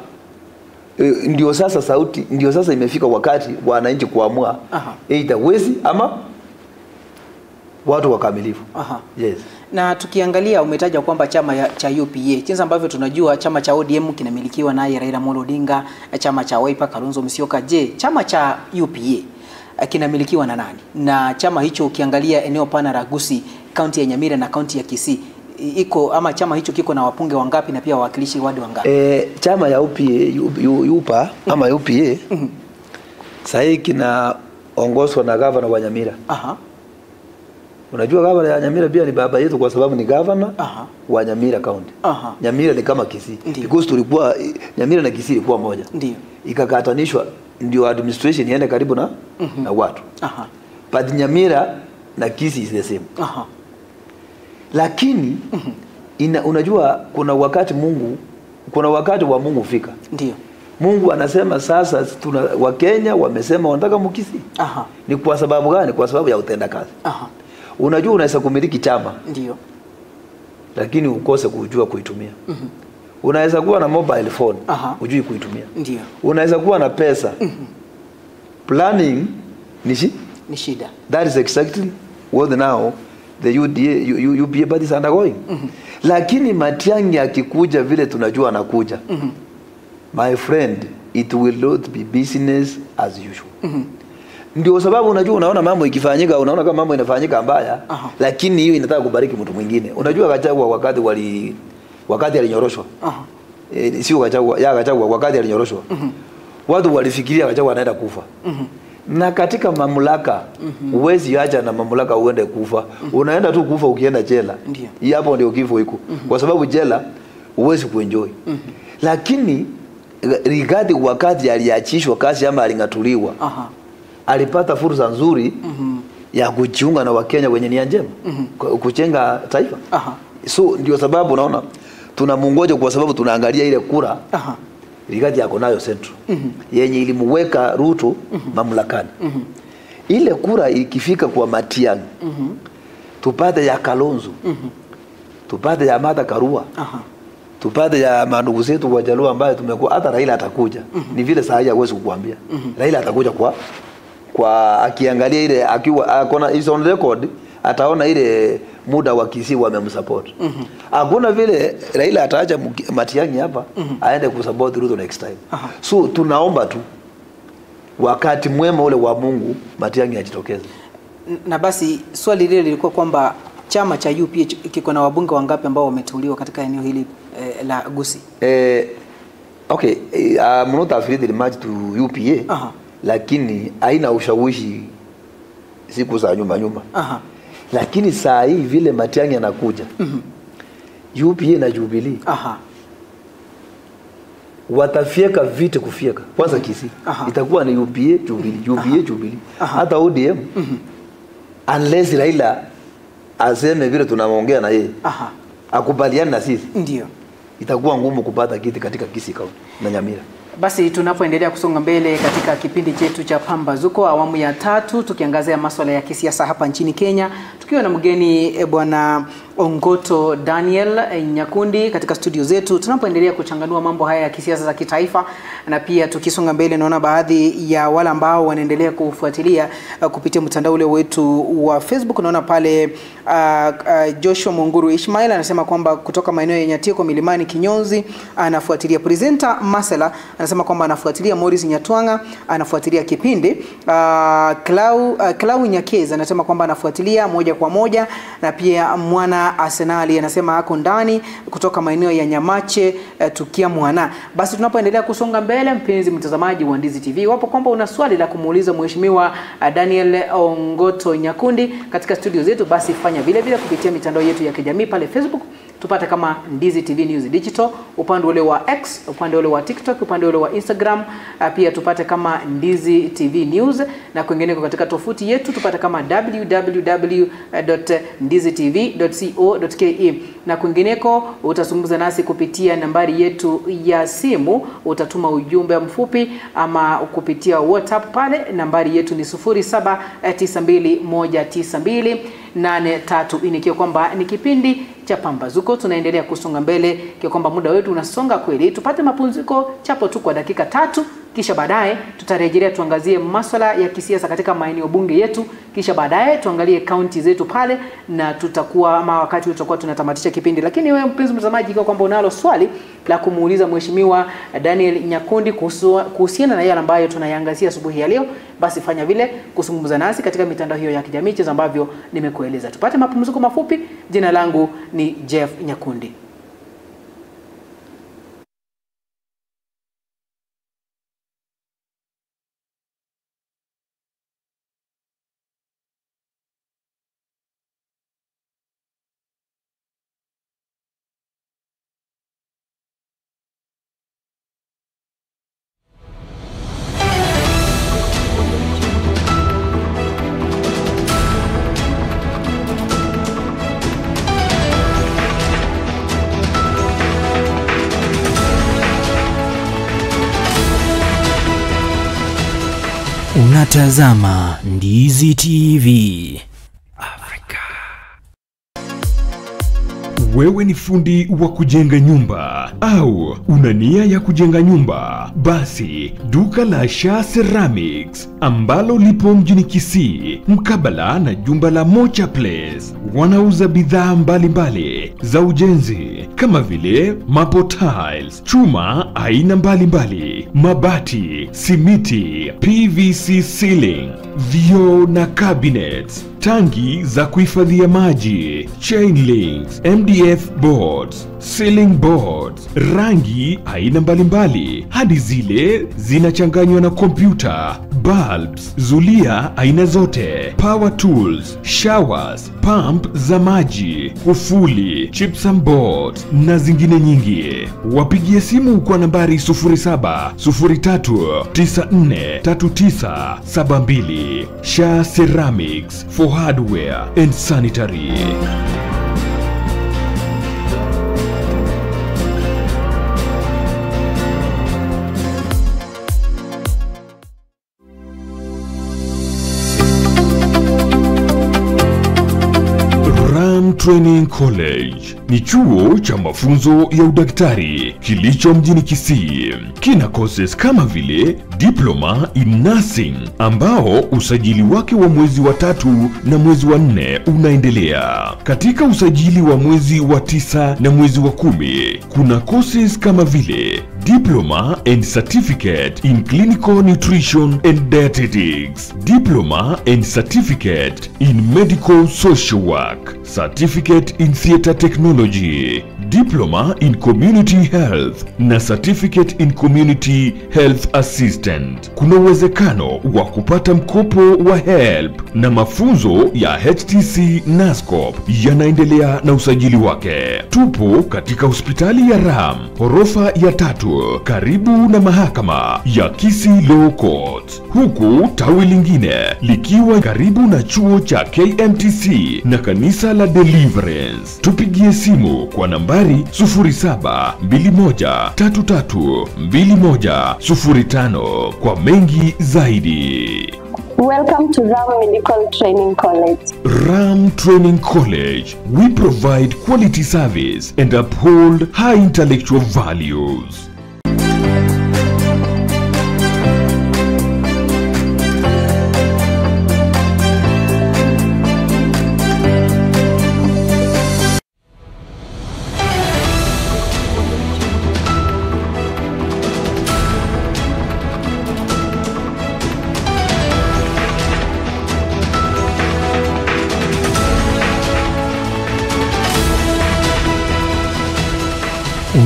ndio sasa sauti, ndio sasa imefika wakati wananchi kuamua either wezi ama watu wakamilifu. Aha. Yes. Na tukiangalia umetaja kwamba chama cha UPA, jinsi ambavyo tunajua chama cha ODM kinamilikiwa naye Raila Amolo Odinga, chama cha Wiper Kalonzo Musyoka. Je, chama cha UPA kinamilikiwa na nani? Na chama hicho ukiangalia eneo pana la Gusii, kaunti ya Nyamira na kaunti ya Kisii, iko ama chama hicho kiko na wapunge wangapi na pia wawakilishi wadi wangapi? Chama ya UPA, UPA ama UPA sasa kinaongozwa na governor wa Nyamira. Aha. Unajua governor ya Nyamira pia ni baba yetu kwa sababu ni governor wa Nyamira County. Aha. Nyamira ni kama Kisii. Ndiyo. Because tulikuwa Nyamira na Kisii ilikuwa moja. Ndio. Ikakatanishwa ndio administration iende karibu na na watu. Aha. But Nyamira na Kisii is the same. Aha. Lakini unajua kuna wakati Mungu, kuna wakati wa Mungu fika. Ndio. Mungu anasema sasa Wakenya wamesema wanataka Mkisii. Aha. Ni kwa sababu gani? Kwa sababu ya utenda kazi. Aha. Unajua unaweza kumiliki chama. Ndio. Lakini ukose kujua kuitumia. Unaweza kuwa na mobile phone, hujui kuitumia. Ndio. Unaweza kuwa na pesa. Planning ni shida. That is exactly what now the UDA, UPA party is undergoing. Lakini Matiang'i akikuja vile tunajua anakuja. My friend, it will not be business as usual. Ndio sababu unajua unaona mambo ikifanyika, unaona kama mambo inafanyika mbaya, lakini hiyo inataka kubariki mtu mwingine. Unajua Gachagua wakati alinyoroshwa. Sio Gachagua, ya Gachagua wakati alinyoroshwa. Watu walifikiria Gachagua anaenda kufa. Na katika mamlaka huwezi acha na mamlaka uende kufa. Unaenda tu kufa ukienda jela. Ndio. Hapo ndio kifo iko. Kwa sababu jela huwezi kuenjoy. Lakini Rigathi wakati aliachishwa kazi ama alingatuliwa, alipata fursa nzuri ya kujiunga na Wakenya wenye nia njema, kujenga taifa. So ndio sababu unaona tunamungoja, kwa sababu tunaangalia ile kura Rigathi yako nayo Central yenye ilimweka Ruto mamlakani. Ile kura ikifika kwa Matiang'i, tupate ya Kalonzo, tupate ya Martha Karua, tupate ya mandugu zetu wa Jaluo ambaye tumekuwa, hata Raila atakuja. Ni vile saa hii hawezi kukuambia. Raila atakuja kwa akiangalia ile akiwa akona is on record, ataona ile muda wa Kisii wamemsupport. Hakuna vile Raila ataacha Matiang'i hapa aende kusupport Ruto next time. So tunaomba tu wakati mwema ule wa Mungu Matiang'i ajitokeze. Na basi swali lile lilikuwa kwamba Chama cha UPA kiko na wabunge wangapi ambao wameteuliwa katika eneo hili la Gusii? Okay, I'm not affiliated much to UPA. Lakini haina ushawishi siku za nyuma nyuma. Lakini saa hii vile Matiang'i anakuja, UPA na Jubilee watafyeka viti kufyeka. Kwanza Kisii itakuwa ni UPA Jubilee, UPA Jubilee. Hata ODM unless Raila aseme vile tunaongea na yeye, akubaliane na sisi, ndio itakuwa ngumu kupata kiti katika Kisii County na Nyamira. Basi tunapoendelea kusonga mbele katika kipindi chetu cha Pambazuko awamu ya 3, tukiangazia masuala ya kisiasa hapa nchini Kenya, tukiwa na mgeni Bwana Ongoto Daniel Nyakundi katika studio zetu, tunapoendelea kuchanganua mambo haya ya kisiasa za kitaifa. Na pia tukisonga mbele, naona baadhi ya wale ambao wanaendelea kufuatilia kupitia mtandao ule wetu wa Facebook. Naona pale Joshua Munguru Ishmael anasema kwamba kutoka maeneo ya Nyatiko Milimani Kinyonzi anafuatilia. Presenter Masela anasema kwamba anafuatilia. Morris Nyatwanga anafuatilia kipindi. Klau Nyakeza anasema kwamba anafuatilia moja kwa moja, na pia mwana Arsenali anasema ako ndani kutoka maeneo ya Nyamache tukia mwana. Basi tunapoendelea kusonga mbele, mpenzi mtazamaji wa Ndizi TV, wapo kwamba una swali la kumuuliza Mheshimiwa Daniel Ongoto Nyakundi katika studio zetu, basi fanya vile vile kupitia mitandao yetu ya kijamii pale Facebook tupate kama Ndizi TV News Digital, upande ule wa X, upande ule wa TikTok, upande ule wa Instagram, pia tupate kama Ndizi TV News, na kwingineko katika tovuti yetu tupate kama www.ndizitv.co.ke, na kwingineko utazungumza nasi kupitia nambari yetu ya simu, utatuma ujumbe mfupi ama kupitia WhatsApp pale, nambari yetu ni 0792192834. Ikiwa kwamba ni kipindi cha Pambazuko, tunaendelea kusonga mbele, kwa kwamba muda wetu unasonga kweli. Tupate mapumziko chapo tu kwa dakika 3, kisha baadaye tutarejelea tuangazie masuala ya kisiasa katika maeneo bunge yetu, kisha baadaye tuangalie kaunti zetu pale, na tutakuwa ama wakati tutakuwa tunatamatisha kipindi. Lakini wewe mpenzi mtazamaji, kwa kwamba unalo swali la kumuuliza Mheshimiwa Daniel Nyakundi kuhusiana na yale ambayo tunayaangazia asubuhi ya leo, basi fanya vile kuzungumza nasi katika mitandao hiyo ya kijamii jinsi ambavyo nimekueleza. Tupate mapumziko mafupi. Jina langu ni Jeff Nyakundi. Unatazama Ndizi TV Afrika. Wewe ni fundi wa kujenga nyumba au una nia ya kujenga nyumba? Basi duka la Sha Ceramics ambalo lipo mjini Kisii mkabala na jumba la Mocha Place wanauza bidhaa mbalimbali za ujenzi kama vile maple tiles, chuma aina mbalimbali, mabati, simiti, PVC ceiling, vioo na cabinets, tangi za kuhifadhia maji, chain links, MDF boards, ceiling boards, rangi aina mbalimbali hadi zile zinachanganywa na kompyuta, bulbs, zulia aina zote, power tools, showers, pump za maji, kufuli, gypsum boards na zingine nyingi. Wapigie simu kwa nambari 0703943972. Sha Ceramics for hardware and sanitary. Training College ni chuo cha mafunzo ya udaktari kilicho mjini Kisii. Kina courses kama vile Diploma in Nursing ambao usajili wake wa mwezi wa 3 na mwezi wa 4 unaendelea. Katika usajili wa mwezi wa 9 na mwezi wa 10 kuna courses kama vile Diploma and Certificate in Clinical Nutrition and Dietetics, Diploma and Certificate in Medical Social Work, Certificate in Theater Technology, Diploma in Community Health na Certificate in Community Health Assistant. Kuna uwezekano wa kupata mkopo wa HELB na mafunzo ya HTC NASCOP yanaendelea na usajili wake. Tupo katika hospitali ya Ram, ghorofa ya 3, karibu na mahakama ya Kisii Law Court, huku tawi lingine likiwa karibu na chuo cha KMTC na kanisa la Deliverance. Tupigie simu kwa nambari 0721332105 kwa mengi zaidi. Welcome to Ram Medical Training College. Ram Training College, we provide quality service and uphold high intellectual values.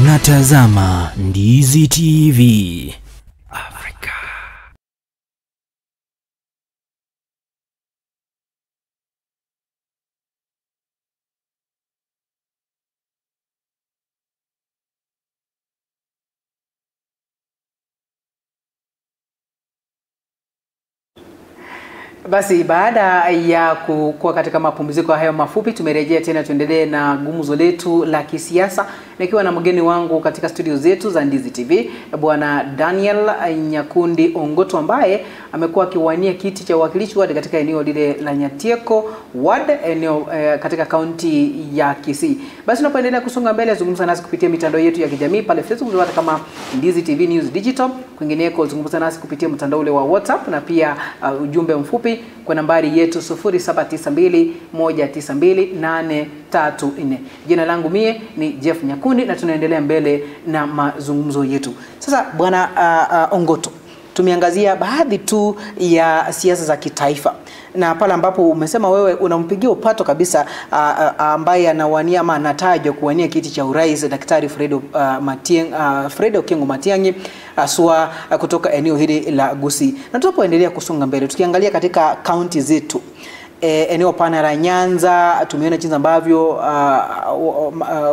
Unatazama Ndizi TV Afrika. Basi baada ya kuwa katika mapumziko hayo mafupi, tumerejea tena tuendelee na gumzo letu la kisiasa nikiwa na mgeni wangu katika studio zetu za Ndizi TV, Bwana Daniel Nyakundi Ongoto, ambaye amekuwa akiwania kiti cha uwakilishi ward katika eneo lile la Nyatieko Ward, eneo katika kaunti ya Kisii. Basi tunapoendelea kusonga mbele, zungumza nasi kupitia mitandao yetu ya kijamii pale Facebook tunapata kama Ndizi TV News Digital, kwingineko zungumza nasi kupitia mtandao ule wa WhatsApp na pia ujumbe mfupi kwa nambari yetu 0792192834. Jina langu mie ni Jeff Nyakundi na tunaendelea mbele na mazungumzo yetu. Sasa Bwana Ongoto, tumeangazia baadhi tu ya siasa za kitaifa, na pale ambapo umesema wewe unampigia upato kabisa ambaye anawania ama anatajwa kuwania kiti cha urais Daktari Fred Okengo Matiang'i aswa kutoka eneo hili la Gusii. Na tunapoendelea kusonga mbele, tukiangalia katika kaunti zetu, eneo pana la Nyanza, tumeona jinsi ambavyo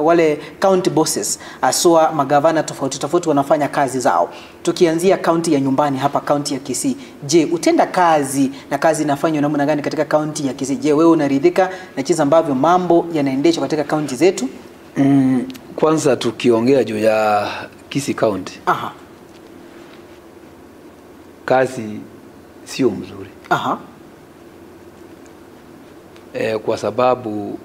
wale county bosses aswa magavana tofauti tofauti wanafanya kazi zao. Tukianzia kaunti ya nyumbani hapa, kaunti ya Kisii, je, utenda kazi na kazi inafanywa namna gani katika kaunti ya Kisii? Je, wewe unaridhika na jinsi ambavyo mambo yanaendeshwa katika kaunti zetu? Kwanza tukiongea juu ya Kisii County, aha, kazi sio mzuri. Aha. Kwa sababu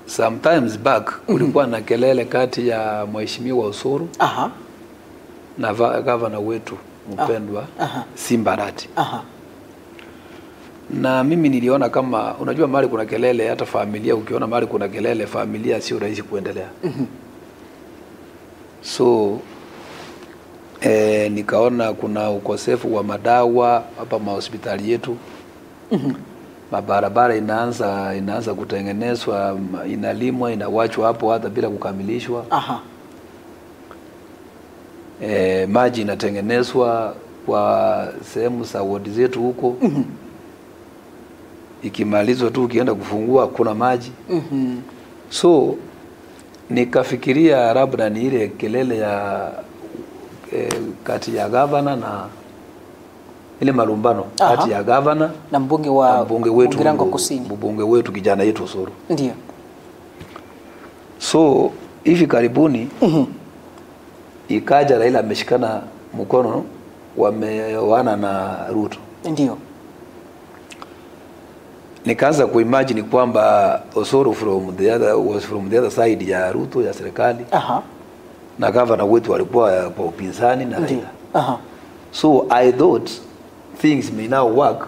sometimes back kulikuwa na kelele kati ya Mheshimiwa Osoro, aha, na gavana wetu mpendwa Simba Arati. Aha. Na mimi niliona kama, unajua mahali kuna kelele, hata familia ukiona mahali kuna kelele, familia sio rahisi kuendelea. So nikaona kuna ukosefu wa madawa hapa mahospitali yetu. Mabarabara inaanza kutengenezwa, inalimwa, inawachwa hapo hata bila kukamilishwa. Aha. Maji inatengenezwa kwa sehemu za wodi zetu huko. Ikimalizwa tu ukienda kufungua kuna maji. So nikafikiria labda ni ile kelele ya kati ya gavana na ile malumbano kati ya gavana na mbunge wa mbunge wetu Mugirango Kusini, mbunge wetu kijana yetu Osoro. Ndio. So hivi karibuni ikaja Raila ameshikana mkono, wameoana na Ruto. Ndio. Nikaanza kuimagine kwamba Osoro was from the other side ya Ruto ya serikali. Aha. Na gavana wetu alikuwa kwa upinzani na Raila. So I thought things may now work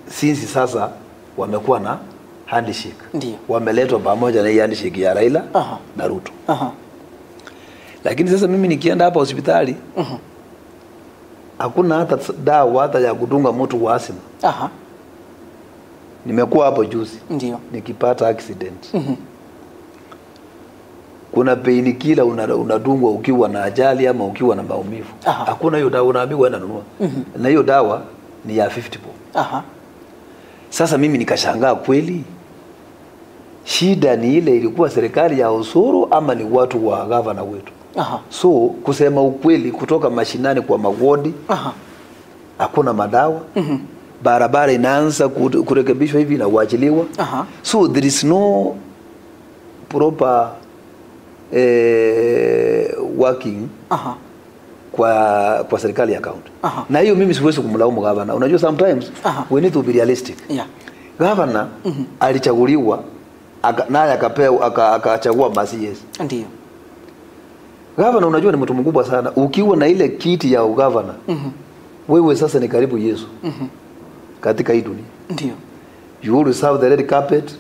since sasa wamekuwa na handshake. Ndiyo. Wameletwa pamoja na hii handshake ya Raila na Ruto. Lakini sasa mimi nikienda hapa hospitali hakuna hata dawa hata ya kudunga mtu wa asthma. Nimekuwa hapo juzi. Ndiyo. Nikipata accident. Kuna painkiller unadungwa ukiwa na ajali ama ukiwa na maumivu. Hakuna hiyo dawa, unaambiwa enda nunua. Na hiyo dawa ni ya 50 bob. Sasa mimi nikashangaa kweli. Shida ni ile ilikuwa serikali ya Osoro ama ni watu wa gavana wetu. So kusema ukweli, kutoka mashinani kwa mawodi hakuna madawa. Barabara inaanza kurekebishwa hivi na kuachiliwa. So there is no proper working kwa serikali ya county. Na hiyo mimi siwezi kumlaumu governor. Unajua sometimes we need to be realistic. Governor alichaguliwa naye akapewa akachagua CS. Ndiyo. Governor unajua ni mtu mkubwa sana. Ukiwa na ile kiti ya governor, wewe sasa ni karibu Yesu. Katika hii dunia. Ndiyo. You will serve the red carpet.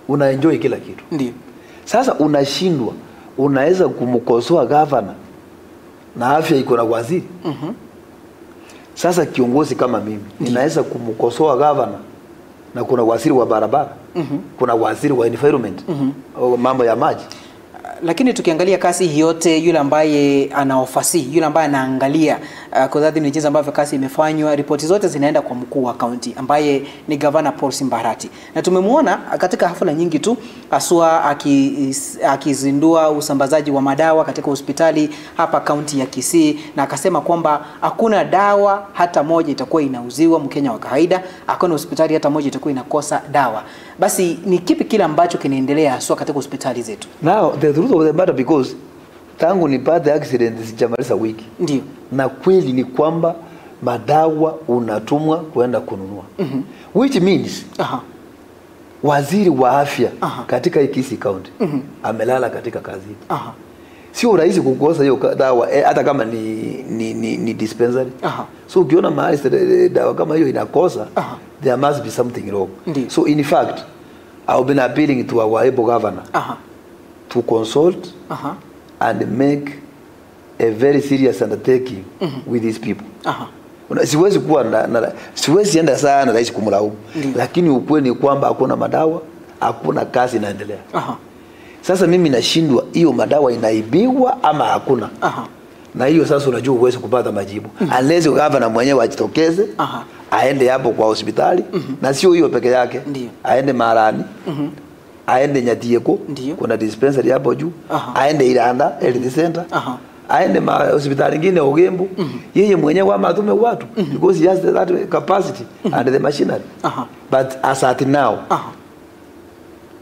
Una enjoy kila kitu. Ndiyo. Sasa unashindwa, unaweza kumkosoa governor na afya iko na waziri. Sasa kiongozi kama mimi ninaweza kumkosoa governor na kuna waziri wa barabara, kuna waziri wa environment, mambo ya maji. Lakini tukiangalia kasi yote, yule ambaye anaofasi, yule ambaye anaangalia kwa dhati ni jinsi ambavyo kasi imefanywa, ripoti zote zinaenda kwa mkuu wa kaunti ambaye ni Governor Paul Simbarati. Na tumemuona katika hafla nyingi tu haswa akizindua usambazaji wa madawa katika hospitali hapa kaunti ya Kisii, na akasema kwamba hakuna dawa hata moja itakuwa inauziwa Mkenya wa kawaida, hakuna hospitali hata moja itakuwa inakosa dawa. Basi ni kipi kile ambacho kinaendelea haswa katika hospitali zetu? Now the truth of the matter, because tangu nipate accident sijamaliza wiki. Ndiyo. Na kweli ni kwamba madawa unatumwa kwenda kununua. Which means waziri wa afya katika Kisii County amelala katika kazi. Sio rahisi kukosa hiyo dawa hata kama ni dispensary. So ukiona mahali dawa kama hiyo inakosa, there must be something wrong. Ndiyo. So in fact, I've been appealing to our able governor to consult and make a very serious undertaking with these people. Siwezi kuwa siwezi enda sana rahisi kumlaumu. Lakini ukweli ni kwamba hakuna madawa, hakuna kazi inaendelea. Sasa mimi nashindwa, hiyo madawa inaibiwa ama hakuna. Na hiyo sasa unajua huwezi kupata majibu. Unless governor mwenyewe ajitokeze, aende hapo kwa hospitali, na sio hiyo peke yake. Aende Marani, aende Nyatieko, kuna dispensary hapo juu, aende Iranda Health Center, aende hospitali nyingine Ogembo. Yeye mwenyewe ama atume watu because he has that capacity and the machinery. But as at now,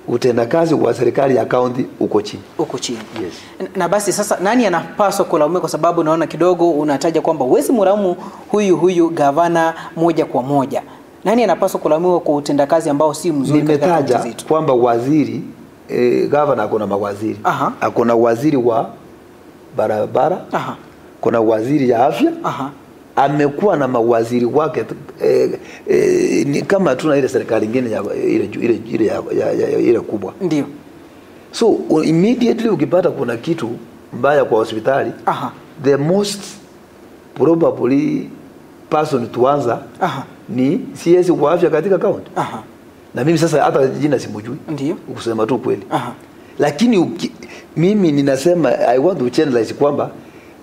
utendakazi wa serikali ya county uko chini. Uko chini. Yes. Na basi sasa nani anapaswa kulaumiwa? Kwa sababu naona kidogo unataja kwamba huwezi mlaumu huyu gavana moja kwa moja. Nani anapaswa kulaumiwa kwa utendakazi ambao si mzuri katika kaunti zetu? Nimetaja kwamba waziri gavana kuna mawaziri. Akona waziri wa barabara, kuna waziri ya afya. Amekuwa na mawaziri wake ni kama tuna ile serikali nyingine ya ile kubwa. Ndio. So immediately ukipata kuna kitu mbaya kwa hospitali, the most probably person to answer ni CS kwa afya katika county. Na mimi sasa hata jina simujui. Ndio. Kusema tu kweli. Lakini mimi ninasema I want to generalize kwamba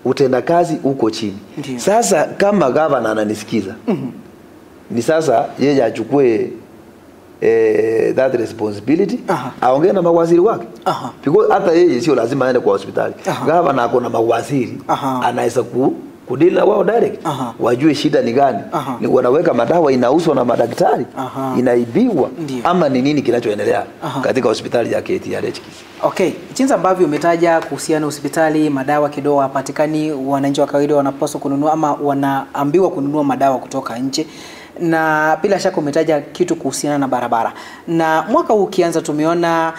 utendakazi uko chini. Ndiyo. Sasa kama governor ananisikiza, ni sasa yeye achukue that responsibility, aongee na mawaziri wake. Because hata yeye sio lazima aende kwa hospitali. Governor ako na mawaziri, anaweza kudili na wao direct. Wajue shida ni gani. Ni wanaweka madawa inauzwa na madaktari, inaibiwa, ama ni nini kinachoendelea katika hospitali ya KTRH Kisii. Okay, jinsi ambavyo umetaja kuhusiana hospitali, madawa kidogo hapatikani, wananchi wa kawaida wanapaswa kununua ama wanaambiwa kununua madawa kutoka nje. Na bila shaka umetaja kitu kuhusiana na barabara. Na mwaka huu ukianza tumeona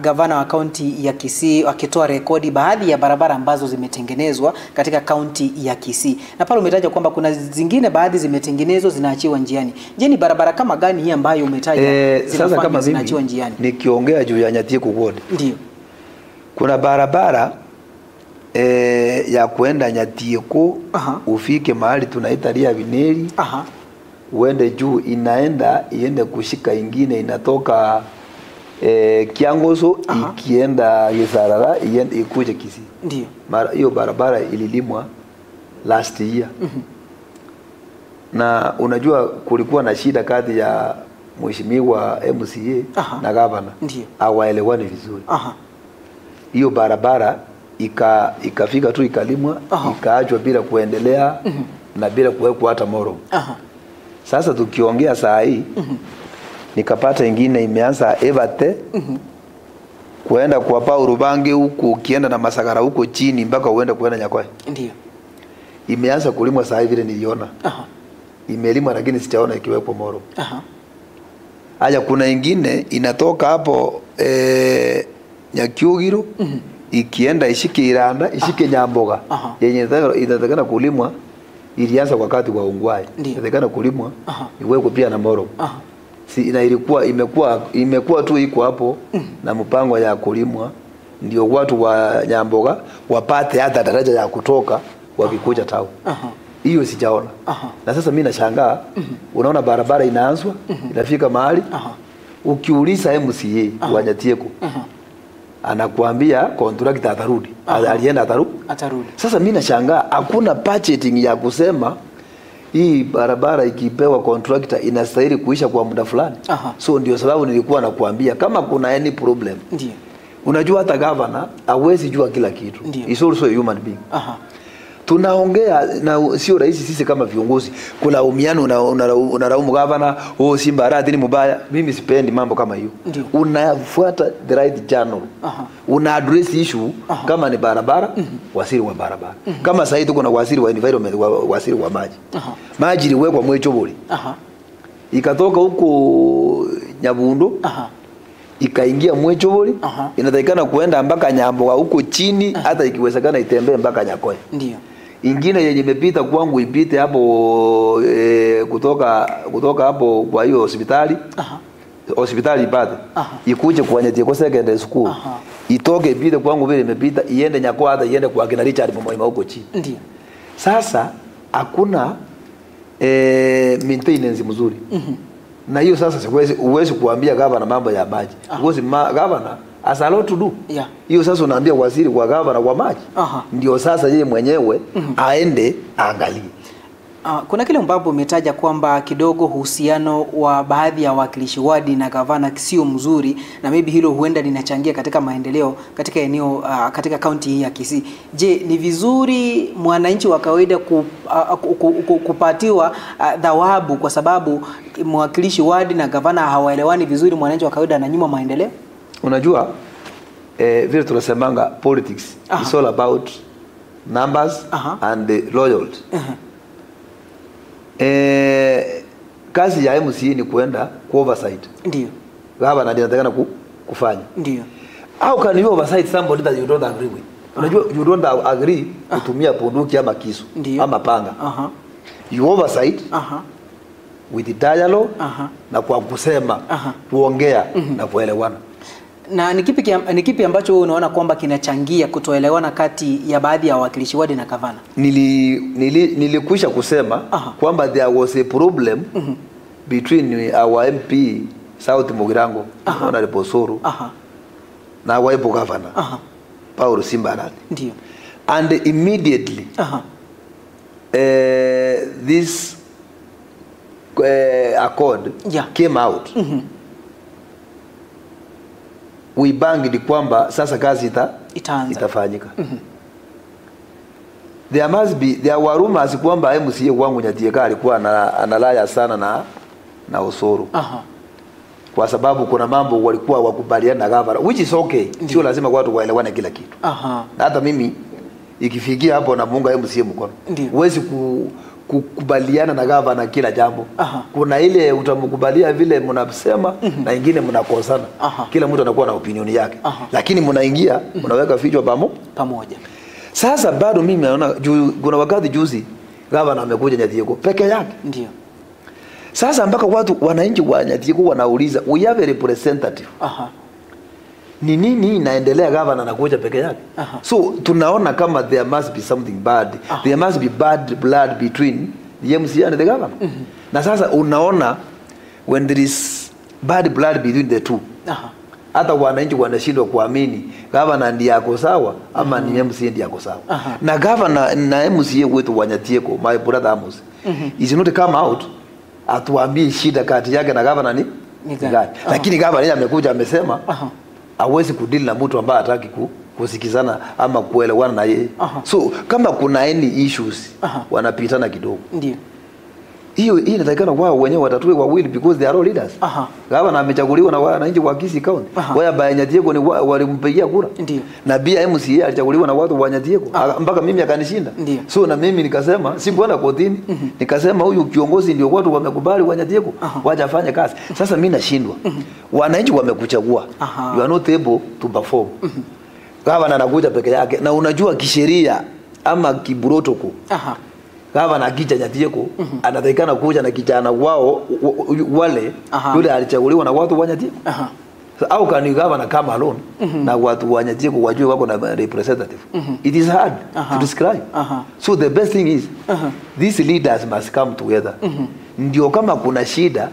gavana wa kaunti ya Kisii akitoa rekodi baadhi ya barabara ambazo zimetengenezwa katika kaunti ya Kisii. Na pale umetaja kwamba kuna zingine baadhi zimetengenezwa zinaachiwa njiani. Je, ni barabara kama gani hii ambayo umetaja sasa kama zinaachiwa njiani? Nikiongea juu ya Nyatieko Ward. Ndio. Kuna barabara ya kuenda Nyatieko ufike mahali tunaita Ria Vineri. Uende juu inaenda iende kushika ingine inatoka Kiangoso ikienda Yesarara iende ikuje Kisii. Ndio. Mara hiyo barabara ililimwa last year. Na unajua kulikuwa na shida kati ya mheshimiwa MCA na gavana. Ndio. Hawaelewani vizuri. Hiyo barabara ikafika tu ikalimwa, ikaachwa bila kuendelea na bila kuwekwa hata moro. Sasa tukiongea saa hii nikapata ingine imeanza Evate kuenda kwa Paulo Bange huko ukienda na Masagara huko chini mpaka uende kuenda Nyakoe. Ndio. Imeanza kulimwa saa hii vile niliona. Imelimwa lakini sijaona ikiwekwa moro. Haya kuna ingine inatoka hapo Nyakyugiro ikienda ishike Iranda, ishike Nyamboga. Yenye inatakana kulimwa ilianza wakati wa Ungwai. Inatakana kulimwa iwekwe pia na moro. Si ina ilikuwa imekuwa tu iko hapo na mpango ya kulimwa ndio watu wa Nyamboga wapate hata daraja ya kutoka wakikuja tao. Hiyo sijaona. Na sasa mimi nashangaa unaona barabara inaanzwa inafika mahali ukiuliza MCA wa Nyatieko anakuambia contract atarudi. Alienda atarudi. Sasa mimi nashangaa hakuna budgeting ya kusema hii barabara ikipewa contractor inastahili kuisha kwa muda fulani. So ndio sababu nilikuwa nakuambia kama kuna any problem. Ndio. Unajua hata governor hawezi jua kila kitu. He's also a human being. Tunaongea na sio rahisi sisi kama viongozi kulaumiana, unalaumu governor, oh Simba Arati ni mbaya. Mimi sipendi mambo kama hiyo. Unafuata the right channel. Una address issue. Kama ni barabara, waziri wa barabara. Kama sasa tuko na waziri wa environment, waziri wa maji. Maji iliwekwa Mwechoboli. Ikatoka huko Nyabundo. Ikaingia Mwechoboli. Inatakikana kuenda mpaka Nyamboga huko chini, hata ikiwezekana itembee mpaka Nyakoe. Ndio. Ingine yenye imepita kwangu ipite hapo kutoka hapo kwa hiyo hospitali. Hospitali ipate. Ikuje kwa Nyatieko Secondary School. Itoke ipite kwangu vile imepita iende Nyakoe hata iende kwa kina Richard Momoima huko chini. Ndio. Sasa hakuna maintenance mzuri. Na hiyo sasa siwezi uwezi kuambia governor mambo ya maji. Because governor has a lot to do. Hiyo sasa unaambia waziri wa governor wa maji. Ndio sasa yeye mwenyewe aende aangalie. Kuna kile ambapo umetaja kwamba kidogo uhusiano wa baadhi ya wawakilishi wadi na gavana sio mzuri, na maybe hilo huenda linachangia katika maendeleo katika eneo katika kaunti hii ya Kisii. Je, ni vizuri mwananchi wa kawaida kupatiwa thawabu kwa sababu mwakilishi wadi na gavana hawaelewani vizuri, mwananchi wa kawaida ananyimwa maendeleo? Unajua vile tunasemanga politics is all about numbers and the loyalty. Kazi ya MCA ni kuenda ku oversight. Ndio. Gavana ndiye anatakana kufanya. Ndio. How can you oversight somebody that you don't agree with? Unajua you don't agree kutumia bunduki ama kisu ama panga. You oversight with the dialogue na kwa kusema, kuongea na kuelewana. Na ni kipi ambacho unaona kwamba kinachangia kutoelewana kati ya baadhi ya wawakilishi wadi na gavana? Nilikwisha kusema kwamba there was a problem between our MP South Mugirango, Honorable Osoro, na our governor, Paul Simba Arati. Ndio. And immediately this accord came out. We banged kwamba sasa kazi itafanyika. There were rumors kwamba MCA wangu Nyatieko alikuwa analaya sana na Osoro. Kwa sababu kuna mambo walikuwa wakubaliana na governor, which is okay. Sio lazima watu waelewane kila kitu. Na hata mimi ikifikia hapo na muunga MCA mkono. Huwezi kukubaliana na gavana kila jambo. Kuna ile utamkubalia vile mnasema na ingine mnakosana. Kila mtu anakuwa na opinion yake. Lakini mnaingia mnaweka vichwa pamoja. Sasa bado mimi naona kuna wakati juzi gavana amekuja Nyathieko peke yake. Ndio. Sasa mpaka watu wananchi wa Nyathieko wanauliza, we have a representative. Ni nini inaendelea gavana anakuja peke yake? So tunaona kama there must be something bad. There must be bad blood between the MCA and the governor. Na sasa unaona when there is bad blood between the two. Hata wananchi wanashindwa kuamini governor ndiye ako sawa ama ni MCA ndiye ako sawa. Na governor na MCA wetu wa Nyathieko, my brother Amos, is not come out atuambie shida kati yake na governor ni gani. Lakini governor yeye amekuja amesema hawezi kudili na mtu ambaye hataki kusikizana ama kuelewana na yeye. So kama kuna any issues wanapitana kidogo. Ndio. Hiyo inatakikana wao wenyewe watatue wawili because they are all leaders. Gavana amechaguliwa na wananchi wa Kisii County. Waya Nyathieko ni walimpigia kura. Ndio. Na pia MCA alichaguliwa na watu wa Nyathieko mpaka mimi akanishinda. So na mimi nikasema sikuenda kotini. Nikasema huyu kiongozi ndio watu wamekubali wa Nyathieko waje afanye kazi. Sasa mimi nashindwa. Wananchi wamekuchagua. You are not able to perform. Gavana anakuja peke yake na unajua kisheria ama kiprotocol. Gavana akija Nyathieko anatakikana kuja na kijana wao wale yule alichaguliwa na watu wa Nyathieko. Au kani gavana kama alone na watu wa Nyathieko wajue wako na representative. It is hard to describe. So the best thing is these leaders must come together. Ndio kama kuna shida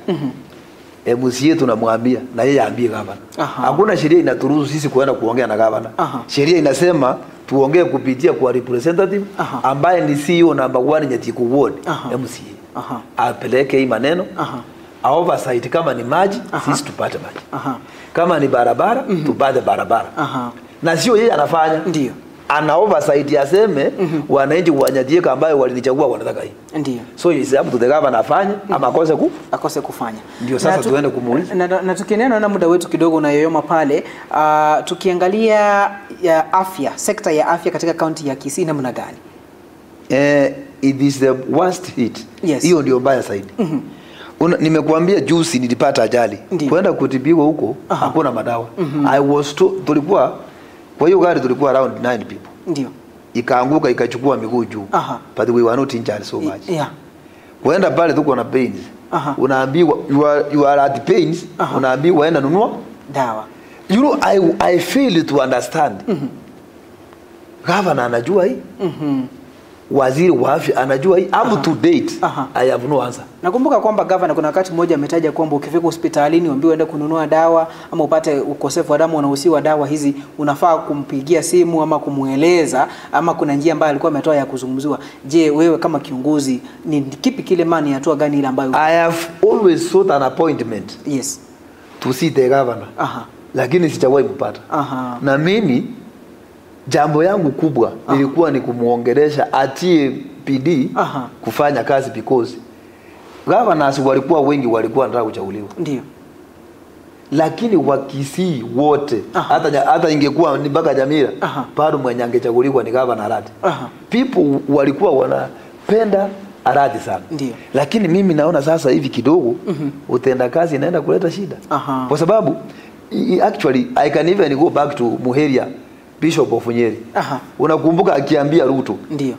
MCA tunamwambia na yeye aambie gavana. Hakuna sheria inaturuhusu sisi kuenda kuongea na gavana. Sheria inasema tuongee kupitia kwa representative ambaye ni CEO number 1 Nyathieko Ward MCA. Apeleke hii maneno. Oversight kama ni maji sisi tupate maji. Kama ni barabara tupate barabara. Na sio yeye anafanya. Ndio. Ana oversight aseme wananchi wa Nyathieko ambayo walinichagua wanataka hii. Ndio. So it's up to the governor afanye ama akose kufanya. Ndio sasa tuende kumuuliza. Na tukiendelea na muda wetu kidogo na yoyoma pale, tukiangalia ya afya, sekta ya afya katika kaunti ya Kisii namna gani? It is the worst hit. Hiyo ndio mbaya zaidi. Nimekuambia juzi nilipata ajali. Kwenda kutibiwa huko hakuna madawa. I was tulikuwa kwa hiyo gari tulikuwa around 9 people. Ndio. Ikaanguka ikachukua miguu juu. But we were not injured so much. Kwenda pale tuko na pains. Unaambiwa you are at pains, unaambiwa enda nunua dawa. You know I fail to understand. Governor anajua hii. Waziri wa afya anajua hii. Up to date I have no answer. Nakumbuka kwamba governor kuna wakati mmoja ametaja kwamba ukifika hospitalini uambiwe uende kununua dawa ama upate ukosefu wa damu unahusiwa dawa hizi, unafaa kumpigia simu ama kumueleza ama kuna njia ambayo alikuwa ametoa ya kuzungumziwa. Je, wewe kama kiongozi ni kipi kile mani hatua gani ile ambayo? I have always sought an appointment. Yes. To see the governor. Lakini sijawahi kupata. Na mimi jambo yangu kubwa ilikuwa ni kumuongelesha atie PD kufanya kazi because governors walikuwa wengi walikuwa wanataka kuchaguliwa. Ndio. Lakini wa Kisii wote hata ingekuwa ni mpaka Jamila bado mwenye angechaguliwa ni governor Arati. People walikuwa wanapenda Arati sana. Ndio. Lakini mimi naona sasa hivi kidogo utenda kazi inaenda kuleta shida. Kwa sababu actually I can even go back to Muheria, Bishop of Nyeri. Unakumbuka akiambia Ruto. Ndio.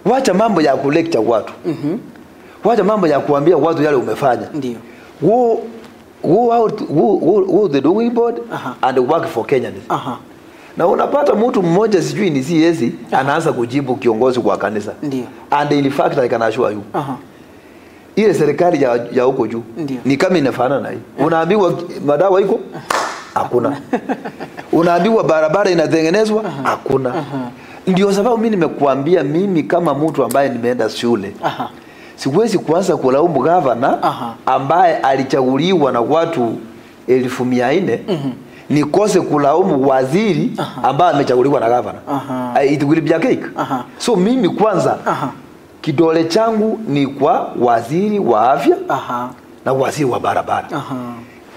Wacha mambo ya kulecture watu. Wacha mambo ya kuambia watu yale umefanya. Ndio. Go out, go the doing board and work for Kenyans. Na unapata mtu mmoja sijui ni CS anaanza kujibu kiongozi kwa kanisa. Ndio. And in fact I can assure you. Ile serikali ya huko juu ni kama inafanana na hii. Unaambiwa madawa iko? Hakuna. Unaambiwa barabara inatengenezwa? Hakuna. Ndio sababu mimi nimekuambia mimi kama mtu ambaye nimeenda shule. Siwezi kuanza kulaumu governor ambaye alichaguliwa na watu 400,000 nikose kulaumu waziri ambaye amechaguliwa na governor. It will be a cake. So mimi kwanza kidole changu ni kwa waziri wa afya na waziri wa barabara.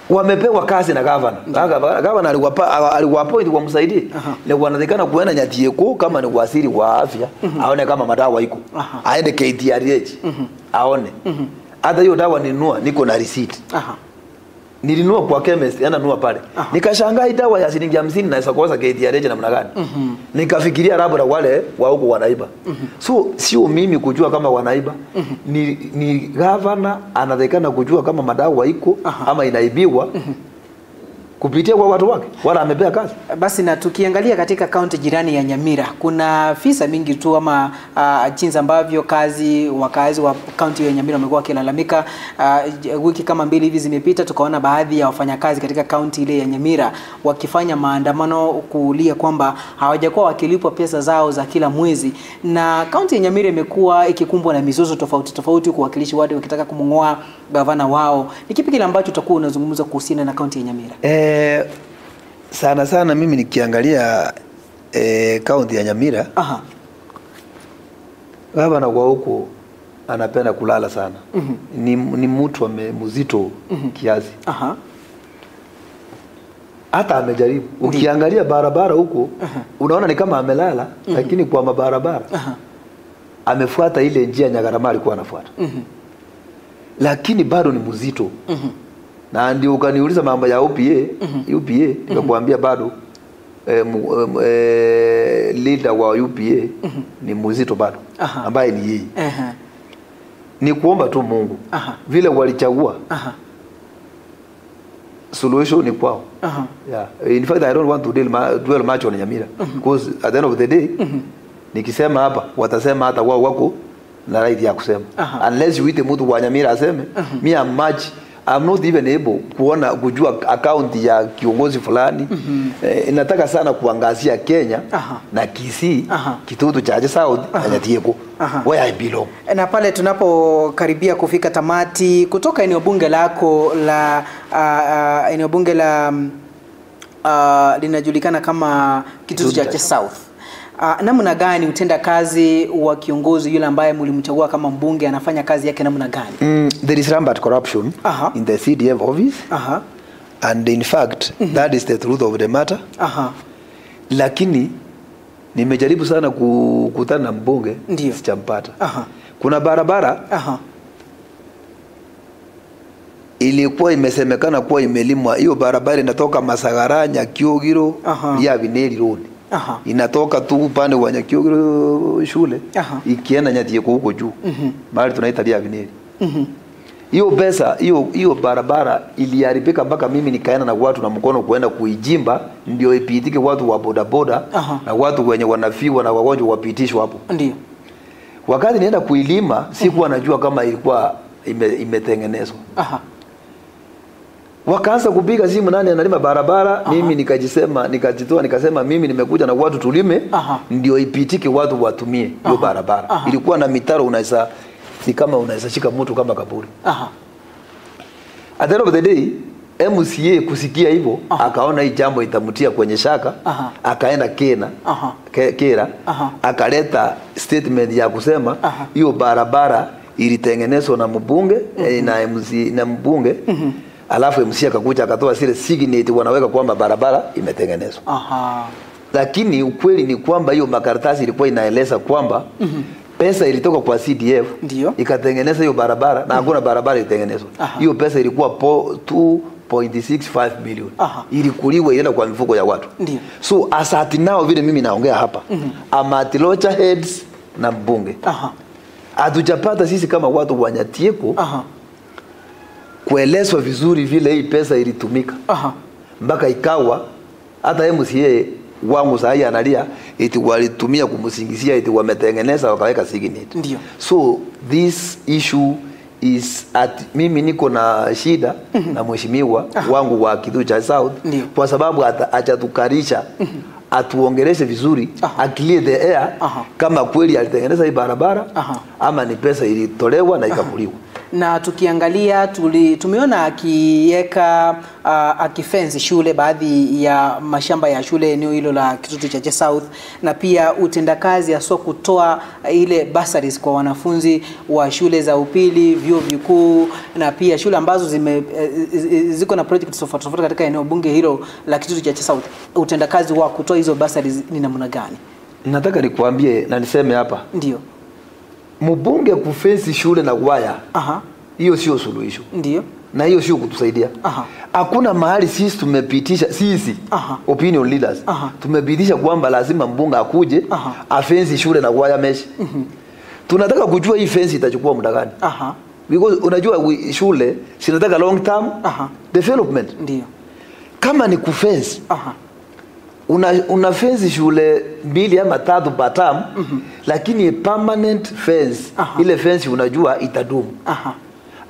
Wamepewa kazi na governor. Governor aliwaappoint wamsaidie. Na wanatakana kuenda Nyatieko kama ni waziri wa afya, aone kama madawa iko. Aende KTRH. Aone. Hata hiyo dawa ninunua niko na receipt. Nilinunua kwa chemist, yana nunua pale. Nikashangaa hii dawa ya shilingi 50 naweza kuoza KTRH namna gani? Nikafikiria labda wale wa huko wanaiba. So sio mimi kujua kama wanaiba. Ni governor anatakana kujua kama madawa iko ama inaibiwa. Kupitia kwa watu wake wala amepea kazi. Basi na tukiangalia katika kaunti jirani ya Nyamira kuna visa mingi tu ama jinsi ambavyo wakazi wa kaunti ya Nyamira wamekuwa wakilalamika. Wiki kama mbili hivi zimepita tukaona baadhi ya wafanyakazi katika kaunti ile ya Nyamira wakifanya maandamano kulia kwamba hawajakuwa wakilipwa pesa zao za kila mwezi. Na kaunti ya Nyamira imekuwa ikikumbwa na mizozo tofauti tofauti, kuwakilishi wadi wakitaka kumngoa gavana wao. Ni kipi kile ambacho utakuwa unazungumza kuhusiana na kaunti ya Nyamira? Sana sana mimi nikiangalia kaunti ya Nyamira, gavana wa huko anapenda kulala sana. Ni mtu mzito kiasi. Hata amejaribu. Ukiangalia barabara huko unaona ni kama amelala, lakini kwa mabarabara amefuata ile njia Nyagarama alikuwa anafuata. Lakini bado ni mzito. Na ndio ukaniuliza mambo ya UPA, UPA nikakwambia bado leader wa UPA ni mzito bado, ambaye ni yeye. Ni kuomba tu Mungu. Vile walichagua solution ni kwao. Yeah. In fact I don't want to dwell much on Nyamira because at the end of the day nikisema hapa watasema hata wao wako na right ya kusema. Unless you ite mtu wa Nyamira aseme me am much I'm not even able kuona kujua account ya kiongozi fulani. Nataka sana kuangazia Kenya na Kisii, Kitutu cha South na Nyatieko, where I belong. Na pale tunapokaribia kufika tamati, kutoka eneo bunge lako la eneo bunge la linajulikana kama Kitutu cha South, namna gani utenda kazi wa kiongozi yule ambaye mlimchagua kama mbunge anafanya kazi yake namna gani? There is rampant corruption in the CDF office. And in fact that is the truth of the matter. Lakini nimejaribu sana kukutana na mbunge, sijampata. Kuna barabara ilikuwa imesemekana kuwa imelimwa. Hiyo barabara inatoka Masagara Nyakiogiro ya Vineri Road. Inatoka tu upande wa Nyakiogiro shule ikienda Nyatieko huko juu. Mahali tunaita ya Vineri. Hiyo pesa, hiyo barabara iliharibika mpaka mimi nikaenda na watu na mkono kuenda kuijimba ndio ipitike watu wa bodaboda na watu wenye wanafiwa na wagonjwa wapitishwe hapo. Ndio. Wakati nienda kuilima sikuwa najua kama ilikuwa imetengenezwa. Wakaanza kupiga simu nani analima barabara. Mimi nikajisema, nikajitoa nikasema mimi nimekuja na watu tulime ndio ipitike watu watumie hiyo barabara. Ilikuwa na mitaro unaweza ni kama unaweza shika mtu kama kaburi. At the end of the day MCA kusikia hivyo akaona hii jambo itamtia kwenye shaka, akaenda Kena, Kera, akaleta statement ya kusema hiyo barabara ilitengenezwa na mbunge na MC na mbunge. Alafu MC akakuja akatoa zile signature wanaweka kwamba barabara imetengenezwa. Lakini ukweli ni kwamba hiyo makaratasi ilikuwa inaeleza kwamba pesa ilitoka kwa CDF ikatengeneza hiyo barabara na hakuna barabara ilitengenezwa. Hiyo pesa ilikuwa 2.65 million. Ilikuliwa ienda kwa mifuko ya watu. Ndiyo. So as at now vile mimi naongea hapa, I'm at Locha Heads na mbunge. Hatujapata sisi kama watu wa Nyatieko kuelezwa vizuri vile hii pesa ilitumika. Mpaka ikawa hata MCA wangu sahi analia eti walitumia kumsingizia eti wametengeneza wakaweka signature. Ndiyo. So this issue is at mimi niko na shida na mheshimiwa wangu wa Kitutu cha South kwa sababu hajatukarisha atuongeleshe vizuri, a clear the air kama kweli alitengeneza hii barabara ama ni pesa ilitolewa na ikakuliwa. Na tukiangalia tumeona akiweka akifence shule, baadhi ya mashamba ya shule eneo hilo la Kitutu Chache South, na pia utendakazi haswa kutoa ile bursaries kwa wanafunzi wa shule za upili, vyuo vikuu, na pia shule ambazo ziko na project tofauti tofauti katika eneo bunge hilo la Kitutu Chache South. Utendakazi wa kutoa hizo bursaries ni namna gani? Nataka nikuambie na niseme hapa. Ndio. Mbunge kufensi shule na waya. Hiyo sio suluhisho. Ndio. Na hiyo sio kutusaidia. Hakuna mahali sisi tumepitisha sisi opinion leaders tumepitisha kwamba lazima mbunge akuje afensi shule na waya mesh. Tunataka kujua hii fence itachukua muda gani. Because unajua shule sinataka long term development. Ndio. Kama ni kufence una fence shule 2 ama 3 per term, lakini permanent fence. Ile fence unajua itadumu.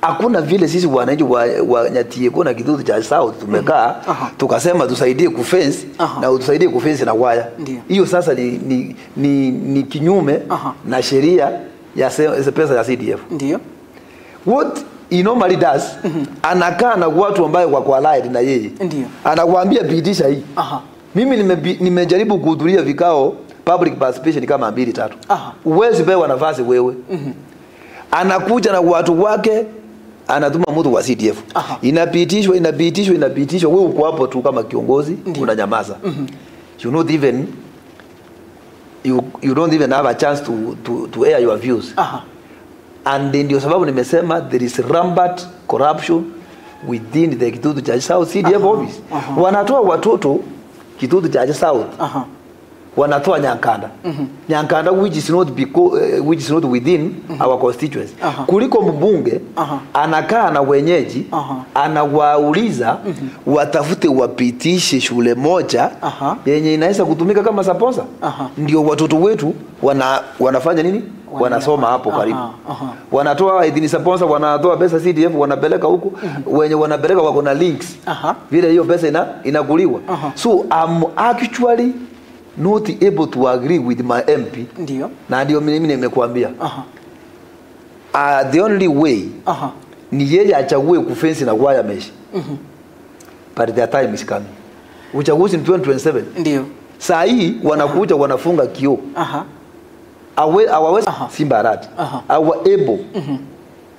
Hakuna vile sisi wananchi wa Nyatieko na Kitutu cha South tumekaa tukasema tusaidie kufence na utusaidie kufence na waya. Hiyo sasa ni kinyume na sheria ya pesa ya CDF. Ndio. What he normally does, anakaa na watu ambao wako allied na yeye. Ndio. Anakuambia pitisha hii. Mimi nimejaribu kuhudhuria vikao public participation kama 2 3. Uwezi pewa nafasi wewe. Anakuja na watu wake, anatuma mtu wa CDF. Inapitishwa, inapitishwa, inapitishwa. Wewe uko hapo tu kama kiongozi, unanyamaza. You not even you don't even have a chance to air your views. And ndio sababu nimesema there is rampant corruption within the Kitutu Chache South CDF office. Wanatoa watoto Kitutu Chache South. Wanatoa Nyankanda. Nyankanda which is not which is not within our constituency. Kuliko mbunge anakaa na wenyeji, anawauliza watafute wapitishe shule moja yenye inaweza kutumika kama sponsor. Ndio watoto wetu wanafanya nini? Wanasoma hapo karibu. Wanatoa idhini sponsor, wanatoa pesa CDF, wanapeleka huko. Wenye wanapeleka wako na links. Vile hiyo pesa inakuliwa. So I'm actually not able to agree with my MP. Ndio. Na ndio mimi nimekuambia. The only way ni yeye achague kufensi na wire mesh. But their time is coming. Uchaguzi ni 2027. Ndio. Saa hii wanakuja wanafunga kioo. Our Simba Arati. Our able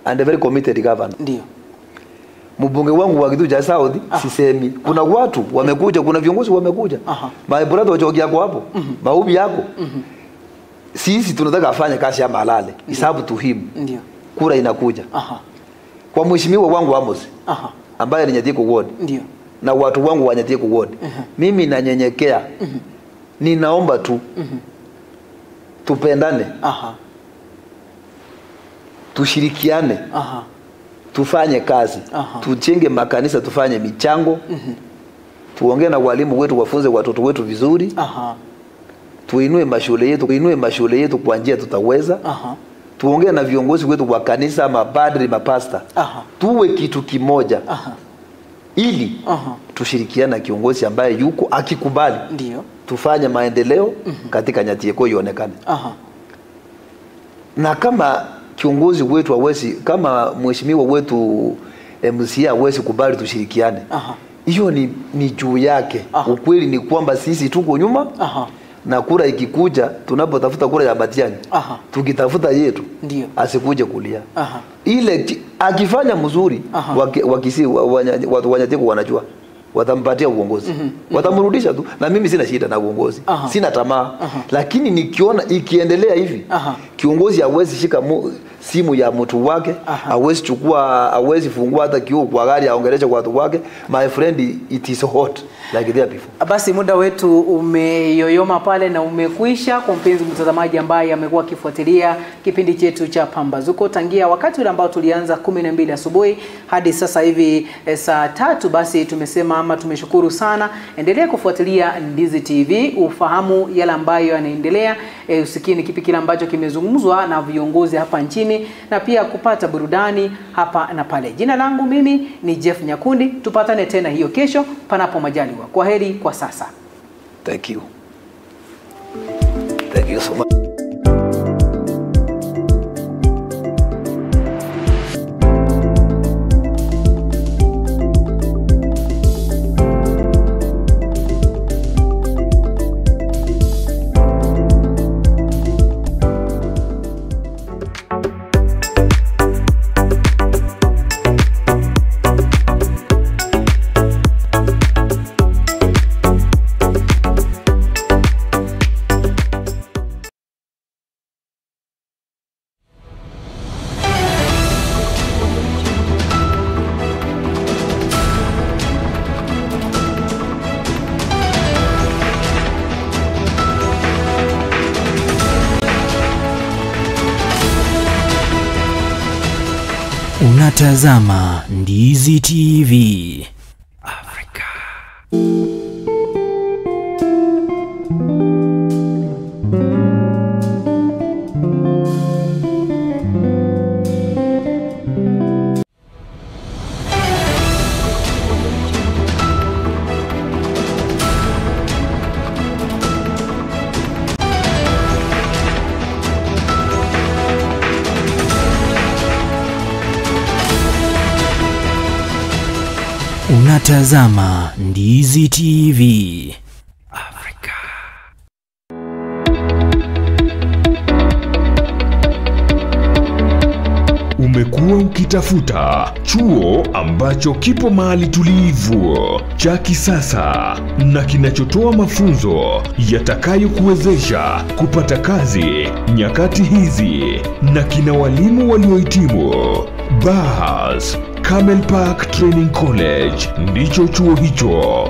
and a very committed governor. Ndio. Mbunge wangu wa Kitutu cha South sisemi. Kuna watu wamekuja, kuna viongozi wamekuja. My brother Ochoki yako hapo. Maubi yako. Sisi tunataka afanye kazi ya malale. It's up to him. Ndio. Kura inakuja. Kwa mheshimiwa wangu Amos. Ambaye ni Nyatieko Ward. Ndio. Na watu wangu wa Nyatieko Ward. Mimi nanyenyekea. Ninaomba tu. Tupendane. Tushirikiane. Tufanye kazi. Tujenge makanisa, tufanye michango. Tuongee na walimu wetu, wafunze watoto wetu vizuri. Tuinue mashule yetu, tuinue mashule yetu kwa njia tutaweza. Tuongee na viongozi wetu wa kanisa, mapadri, mapasta. Tuwe kitu kimoja. Ili tushirikiane na kiongozi ambaye yuko akikubali. Ndio. Tufanye maendeleo katika Nyatieko ionekane. Na kama kiongozi wetu hawezi, kama mheshimiwa wetu MCA hawezi kubali tushirikiane, hiyo ni juu yake. Ukweli ni kwamba sisi tuko nyuma. Na kura ikikuja, tunapotafuta kura ya Matiang'i, tukitafuta yetu, asikuje kulia. Ile akifanya mzuri, watu wa Nyatieko wanajua watampatia uongozi. Watamrudisha tu. Na mimi sina shida na uongozi. Sina tamaa. Lakini nikiona ikiendelea hivi, kiongozi hawezi shika simu ya mtu wake, hawezi chukua, hawezi fungua hata kioo kwa gari aongeleshe watu wake. My friend, it is hot like there before. Basi muda wetu umeyoyoma pale na umekwisha. Kwa mpenzi mtazamaji ambaye amekuwa akifuatilia kipindi chetu cha Pambazuko tangia wakati ule ambao tulianza 12 asubuhi hadi sasa hivi saa 3, basi tumesema ama tumeshukuru sana. Endelea kufuatilia Ndizi TV ufahamu yale ambayo yanaendelea, usikie ni kipi kile ambacho kimezungumzwa na viongozi hapa nchini na pia kupata burudani hapa na pale. Jina langu mimi ni Jeff Nyakundi. Tupatane tena hiyo kesho panapo majaliwa. Kwaheri kwa sasa. Thank you. Thank you so much. Unatazama Ndizi TV Afrika. Unatazama Ndizi TV Afrika. Umekuwa ukitafuta chuo ambacho kipo mahali tulivu, cha kisasa na kinachotoa mafunzo yatakayokuwezesha kupata kazi nyakati hizi na kina walimu waliohitimu. Bas, Camel Park Training College ndicho chuo hicho.